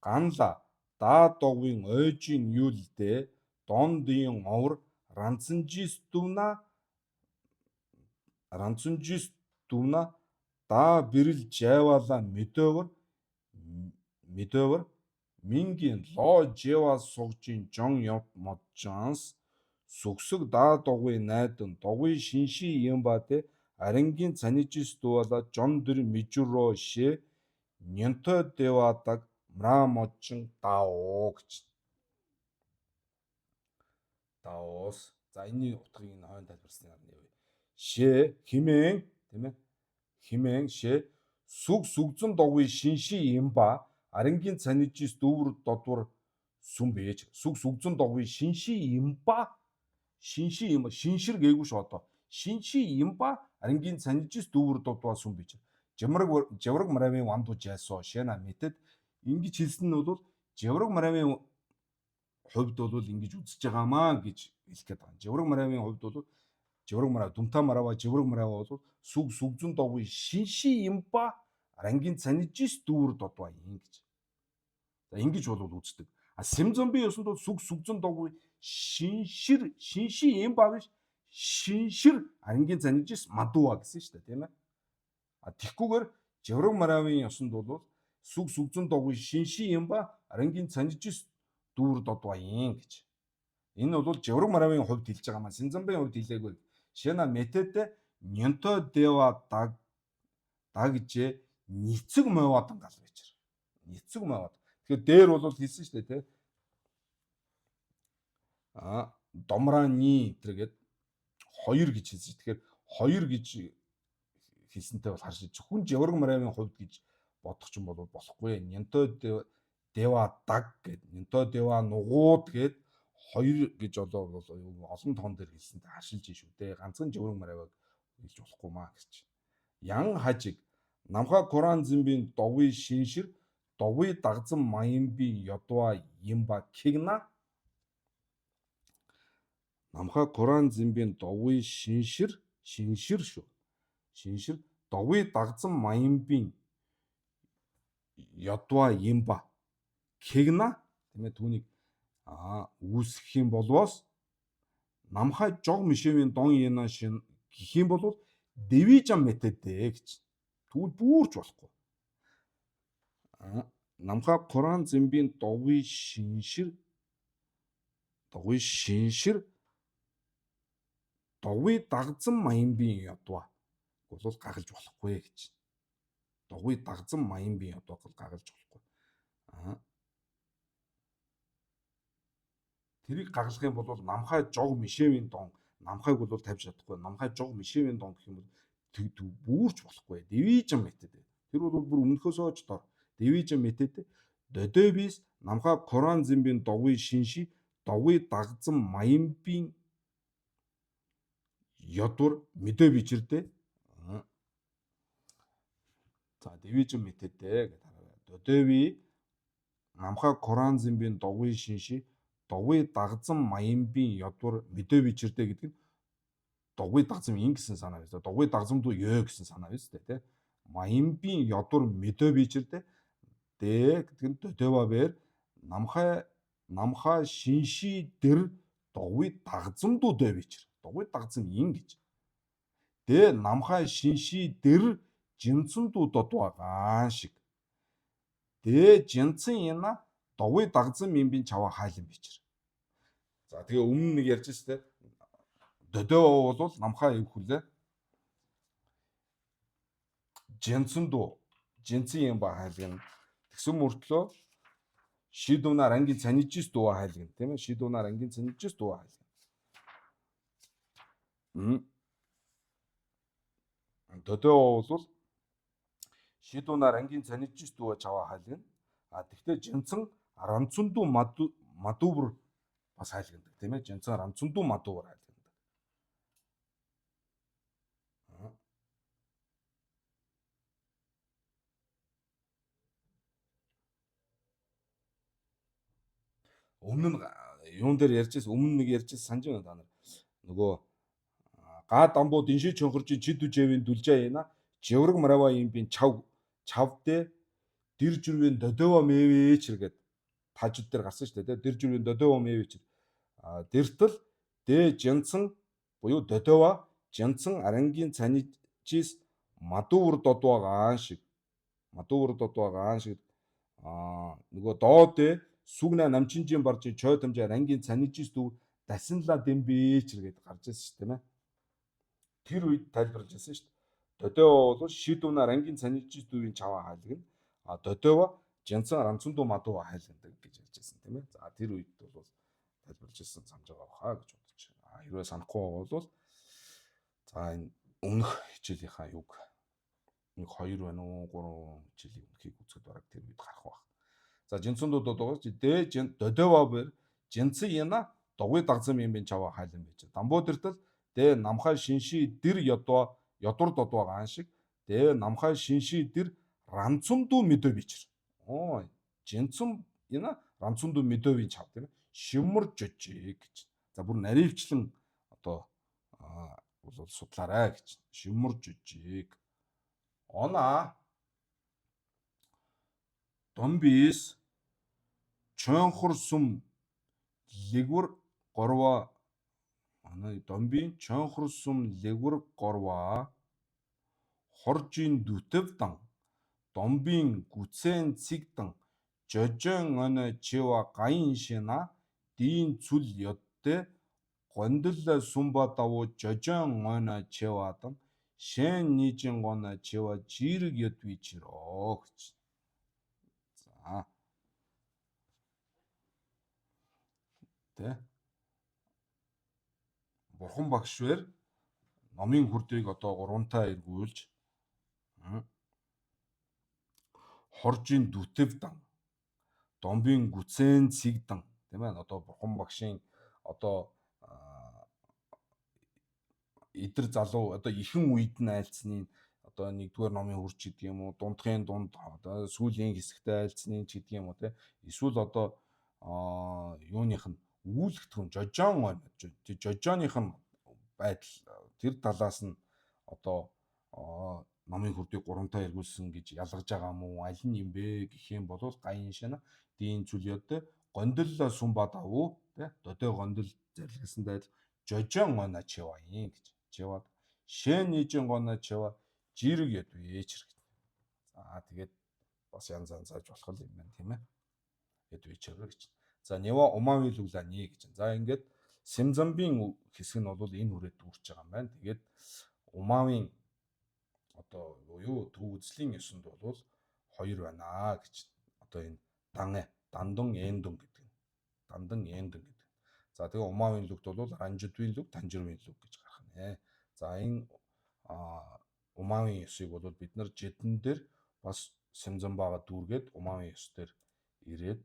ганла даа догвын ойжин юулдэ дондын овр ранцанжис дүвна ранцанжис дүвна даа бэрэл жайвала мэдөвөр мэдөвөр мингийн лоо жева сугжин жон ёп моджанс сүгсэг даа догвын найдан догвын шинши юм ба тэ арангийн цанижис дувала жон дэр мижүрөө шээ нянтой дэвадаг мра можин дао гэж. Даос. За энэний утгыг энэ хойно тайлбарсны харна явъя. Шээ химэн тийм ээ. Химэн шээ сүг сүгзэн догвын шинши юм ба арангийн цанижис дүүвэр додвор сүм бэж. Сүг сүгзэн догвын шинши юм ба шинши юм шиншир гээгүй ш одоо. Шинши юм ба арангийн цанижис дүүвэр додваа сүм бэж. Жамраг жавраг маравын ванду жайсоо шэна мэтэд ингэж хэлсэн нь бол жавраг маравын хувьд бол ингэж үзэж байгаамаа гэж хэлэх гээд байгаа. Жавраг маравын хувьд бол жавраг марав дүмта марава жавраг марава бол сүг сүгзэн догвын шинши юм ба рангийн цанижис дүүр додваа юм гэж. За ингэж бол үздэг. А симзомби ёсонд бол сүг сүгзэн догвын шиншир шинши юм ба биш шиншир арангийн цанижис мадуа гэсэн шүү дээ тийм ээ. А тэгхгүйгээр жавраг маравын ёсонд бол сүг сүгзэн догвын шинши юм ба арангийн цанижис дүүр додваа юм гэж. Энэ бол жавраг маравын хувьд хэлж байгаа маань синзамбын хувьд хэлээгүй. Шена метэдэ нянто дева даг дагжээ ницэг мовадан гал вечер. Ницэг мовад. Тэгэхээр дээр бол хэлсэн шүү дээ тий. А домраны тэргээд хоёр гэж хэлсэн. Тэгэхээр хоёр гэж хэлсэнтэй бол харж зөвхөн жавраг маравын хувьд гэж бодох ч юм бол болохгүй. Нянто дева даг гэд нянто дева нугууд гэд хоёр гэж болоо олон тоон дээр хэлсэнтэй харшилж шүү дээ. Ганцхан жавраг маравыг хэлж болохгүй маа гэж. Ян хажиг намха Коран зэмбийн довын шиншир довын дагзан маянби ёдва юмба кигна Намхаа Коран зэмбийн довын шиншир шиншир шүү. Шиншир довын дагзан маянбийн ядва имба кегна тийм ээ түүнийг үүсгэх юм болвоос намхай жог мишевийн дон яна шин гэх юм бол дэвижам метэдэ гэж. Тэгвэл бүрч болохгүй. Намхай Коран зэмбийн довын шиншир довын шиншир довын дагзан маянбийн ядва бол гагалж болохгүй гэж. Довын дагзан маянбийн ядва бол гагалж болохгүй. Тэрийг гагалах юм бол намхай жог мишевийн дон намхайг бол тавьж чадахгүй. Намхай жог мишевийн дон гэх юм бол бүрч болохгүй. Дивижн метод. Тэр бол бүр өмнөхөөсөө ч дор. Дивижн метод. Додобис намхай Коран зэмбийн довын шинши довын дагзан маянбийн ядвар мэдээ бичирдээ. За дивижн методэ гэдэг хараа. Додови намхай Коран зэмбийн довын шинши довын дагзан маянбийн ядвар мэдээ бичирдээ гэдэг нь довын дагзам ин гэсэн санаа биз. Довын дагзамдуу ёо гэсэн санаа биз дээ тий. Маянбийн ядвар мэдээ бичирдээ дэ гэдэг нь додовабер намхай намхай шинши дэр довын дагзамдуу дэ бичир. Довын дагзам ин гэж. Дэ намхай шинши дэр жинцэндүү додвагаан шиг. Дэ жинцэн яна довын дагзам имбийн чаваа хайлан бичир. За тэгээ өмнө нэг ярьж штэ. Додоо бол намхай эв хүлээ. Жинцэндүү жинцэн юм ба хайлгна. Тэгсэн мөртлөө шидунаар ангийн цанижис дуу хайлгна тийм ээ. Шидунаар ангийн цанижис дуу хайлгна. Додоо бол шидунаар ангийн цанижис дуу чаваа хайлгна. А тэгтээ жинцэн ранцундуу мадувр бас хайлгнадаг тийм ээ. Жинцэн ранцундуу мадувр хайлгнадаг. Өмнө нь юун дээр ярьж байсан, өмнө нэг ярьж байсан санаж байна та нар. Нөгөө га дамбуу дэнши чонхоржин чид үжэвийн дүлжээ яна живрэг марава юм бин чав чавдэ дэр жүрвэн додова мэвэч гэд тажид дээр гарсан шүү дээ. Дэр жүрвэн додова мэвэч. Дэртэл дэ жинцэн буюу додова жинцэн арангийн цанижис мадуур додвагаан шиг мадуур додвагаан шиг нөгөө доо дэ сүгнэ намчинжийн барж чой тамжаа рангийн цанижис дүү дасинла дэмбэч гэд гарч ирсэн шүү дээ, тийм ээ. Тэр үед тайлбарлаж ирсэн шүү дээ. Додоо бол шидүна рангийн цанижис дүүгийн чаваа хайлгна. А додоо жинцэн ранцундуу мадуу хайлгадаг гэж ярьж байсан тийм ээ. За тэр үед бол тайлбарлаж ирсэн санаж байгаа баха гэж бодож байна. А хэрвээ санахгүй байгаа бол за энэ өмнөх хичээлийнхаа юг нэг 2 байна уу 3 хичээлийн өмнөхийг үзэхэд бараг тэр үед гарах байх. За жинцэндүүд додоогоос дэ жин додова бэр жинцэн яна довын дагзам юм бин чаваа хайлан байж. Дамбуу дэртэл дэ намхай шинши дэр ядва ядвар додва гаан шиг дэ намхай шинши дэр ранцундуу мэдөө бичир. Оо жинцэн яна ранцундуу мэдөөвийн чав тийм ээ. Шимэр жожиг гэж. За бүр наривчлан одоо бол судлаарай гэж. Шимэр жожиг. Она Домбис чойнхор сүм лэгвэр горва манай домбийн чойнхор сүм лэгвэр горва хоржийн дүтэвдан домбийн гүцэн цэгдан жожон оно чива гаян шина дийн цүл ёддэ гондол сумба давуу жожон оно чивадан шэн нижин гоно чива жирэг ёд бичрөө гэж. За. Тэ. Бурхан багш бэр номын хүрдийг одоо гурвантаа эргүүлж хоржийн дүтэвдан домбын гүцэн цэгдан тийм ээ одоо бурхан багшийн одоо эдэр залуу одоо ихэн үед нь айлцны одоо нэгдүгээр номын хүрч гэдэг юм уу дундхын дунд одоо сүүлийн хэсэгтээ айлцны ч гэдэг юм уу те эсвэл одоо юуных нь өгүүлэгдэхүүн жожоон жожооных нь байдал тэр талаас нь одоо номын хүрдийг гурамтаа эргүүлсэн гэж ялгаж байгаа мó аль нь юм бэ гэх юм бол гаян шана дийн зүльёд гондолло сумба давуу тэ додой гондол зарлигсан дайд жожоон гона чива юм гэж чиваад шэн нийжин гона чива жирэг яд вечэр гэж. За тэгээд бас янз янзааж болох юм байна тийм ээ. Яд вечэр гэж. За нева умави лүглани гэж. За ингээд Симзамбийн хэсэг нь бол энэ хүрээд дүүрч байгаа юм байна. Тэгээд Умавын одоо юу төв үзлийн ёсонд бол хоёр байна гэж. Одоо энэ дан дандун эндун гэдэг нь. Дандан эндун гэдэг. За тэгээ Умавын лүгт бол Ранжидвийн лүг, Танжирвын лүг гэж гарах нэ. За энэ Умавын ёсыг бол бид нар жидэн дээр бас Симзамбаага дүүргээд Умавын ёс дээр ирээд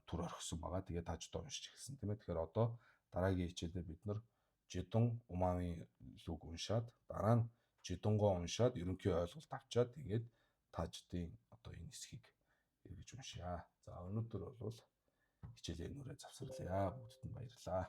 түр орхисон байгаа. Тэгээ тааждаа уншиж эхэлсэн тийм ээ. Тэгэхээр одоо дараагийн хичээлээр бид нар жидун Умавын лүг уншаад дараа нь жидунгоо уншаад ерөнхий ойлголт авчаад тэгээд тааждын одоо энэ хэсгийг эргэж уншъя. За өнөөдөр бол хичээлийн нүрээ завсарлая. Бүгдэд нь баярлалаа.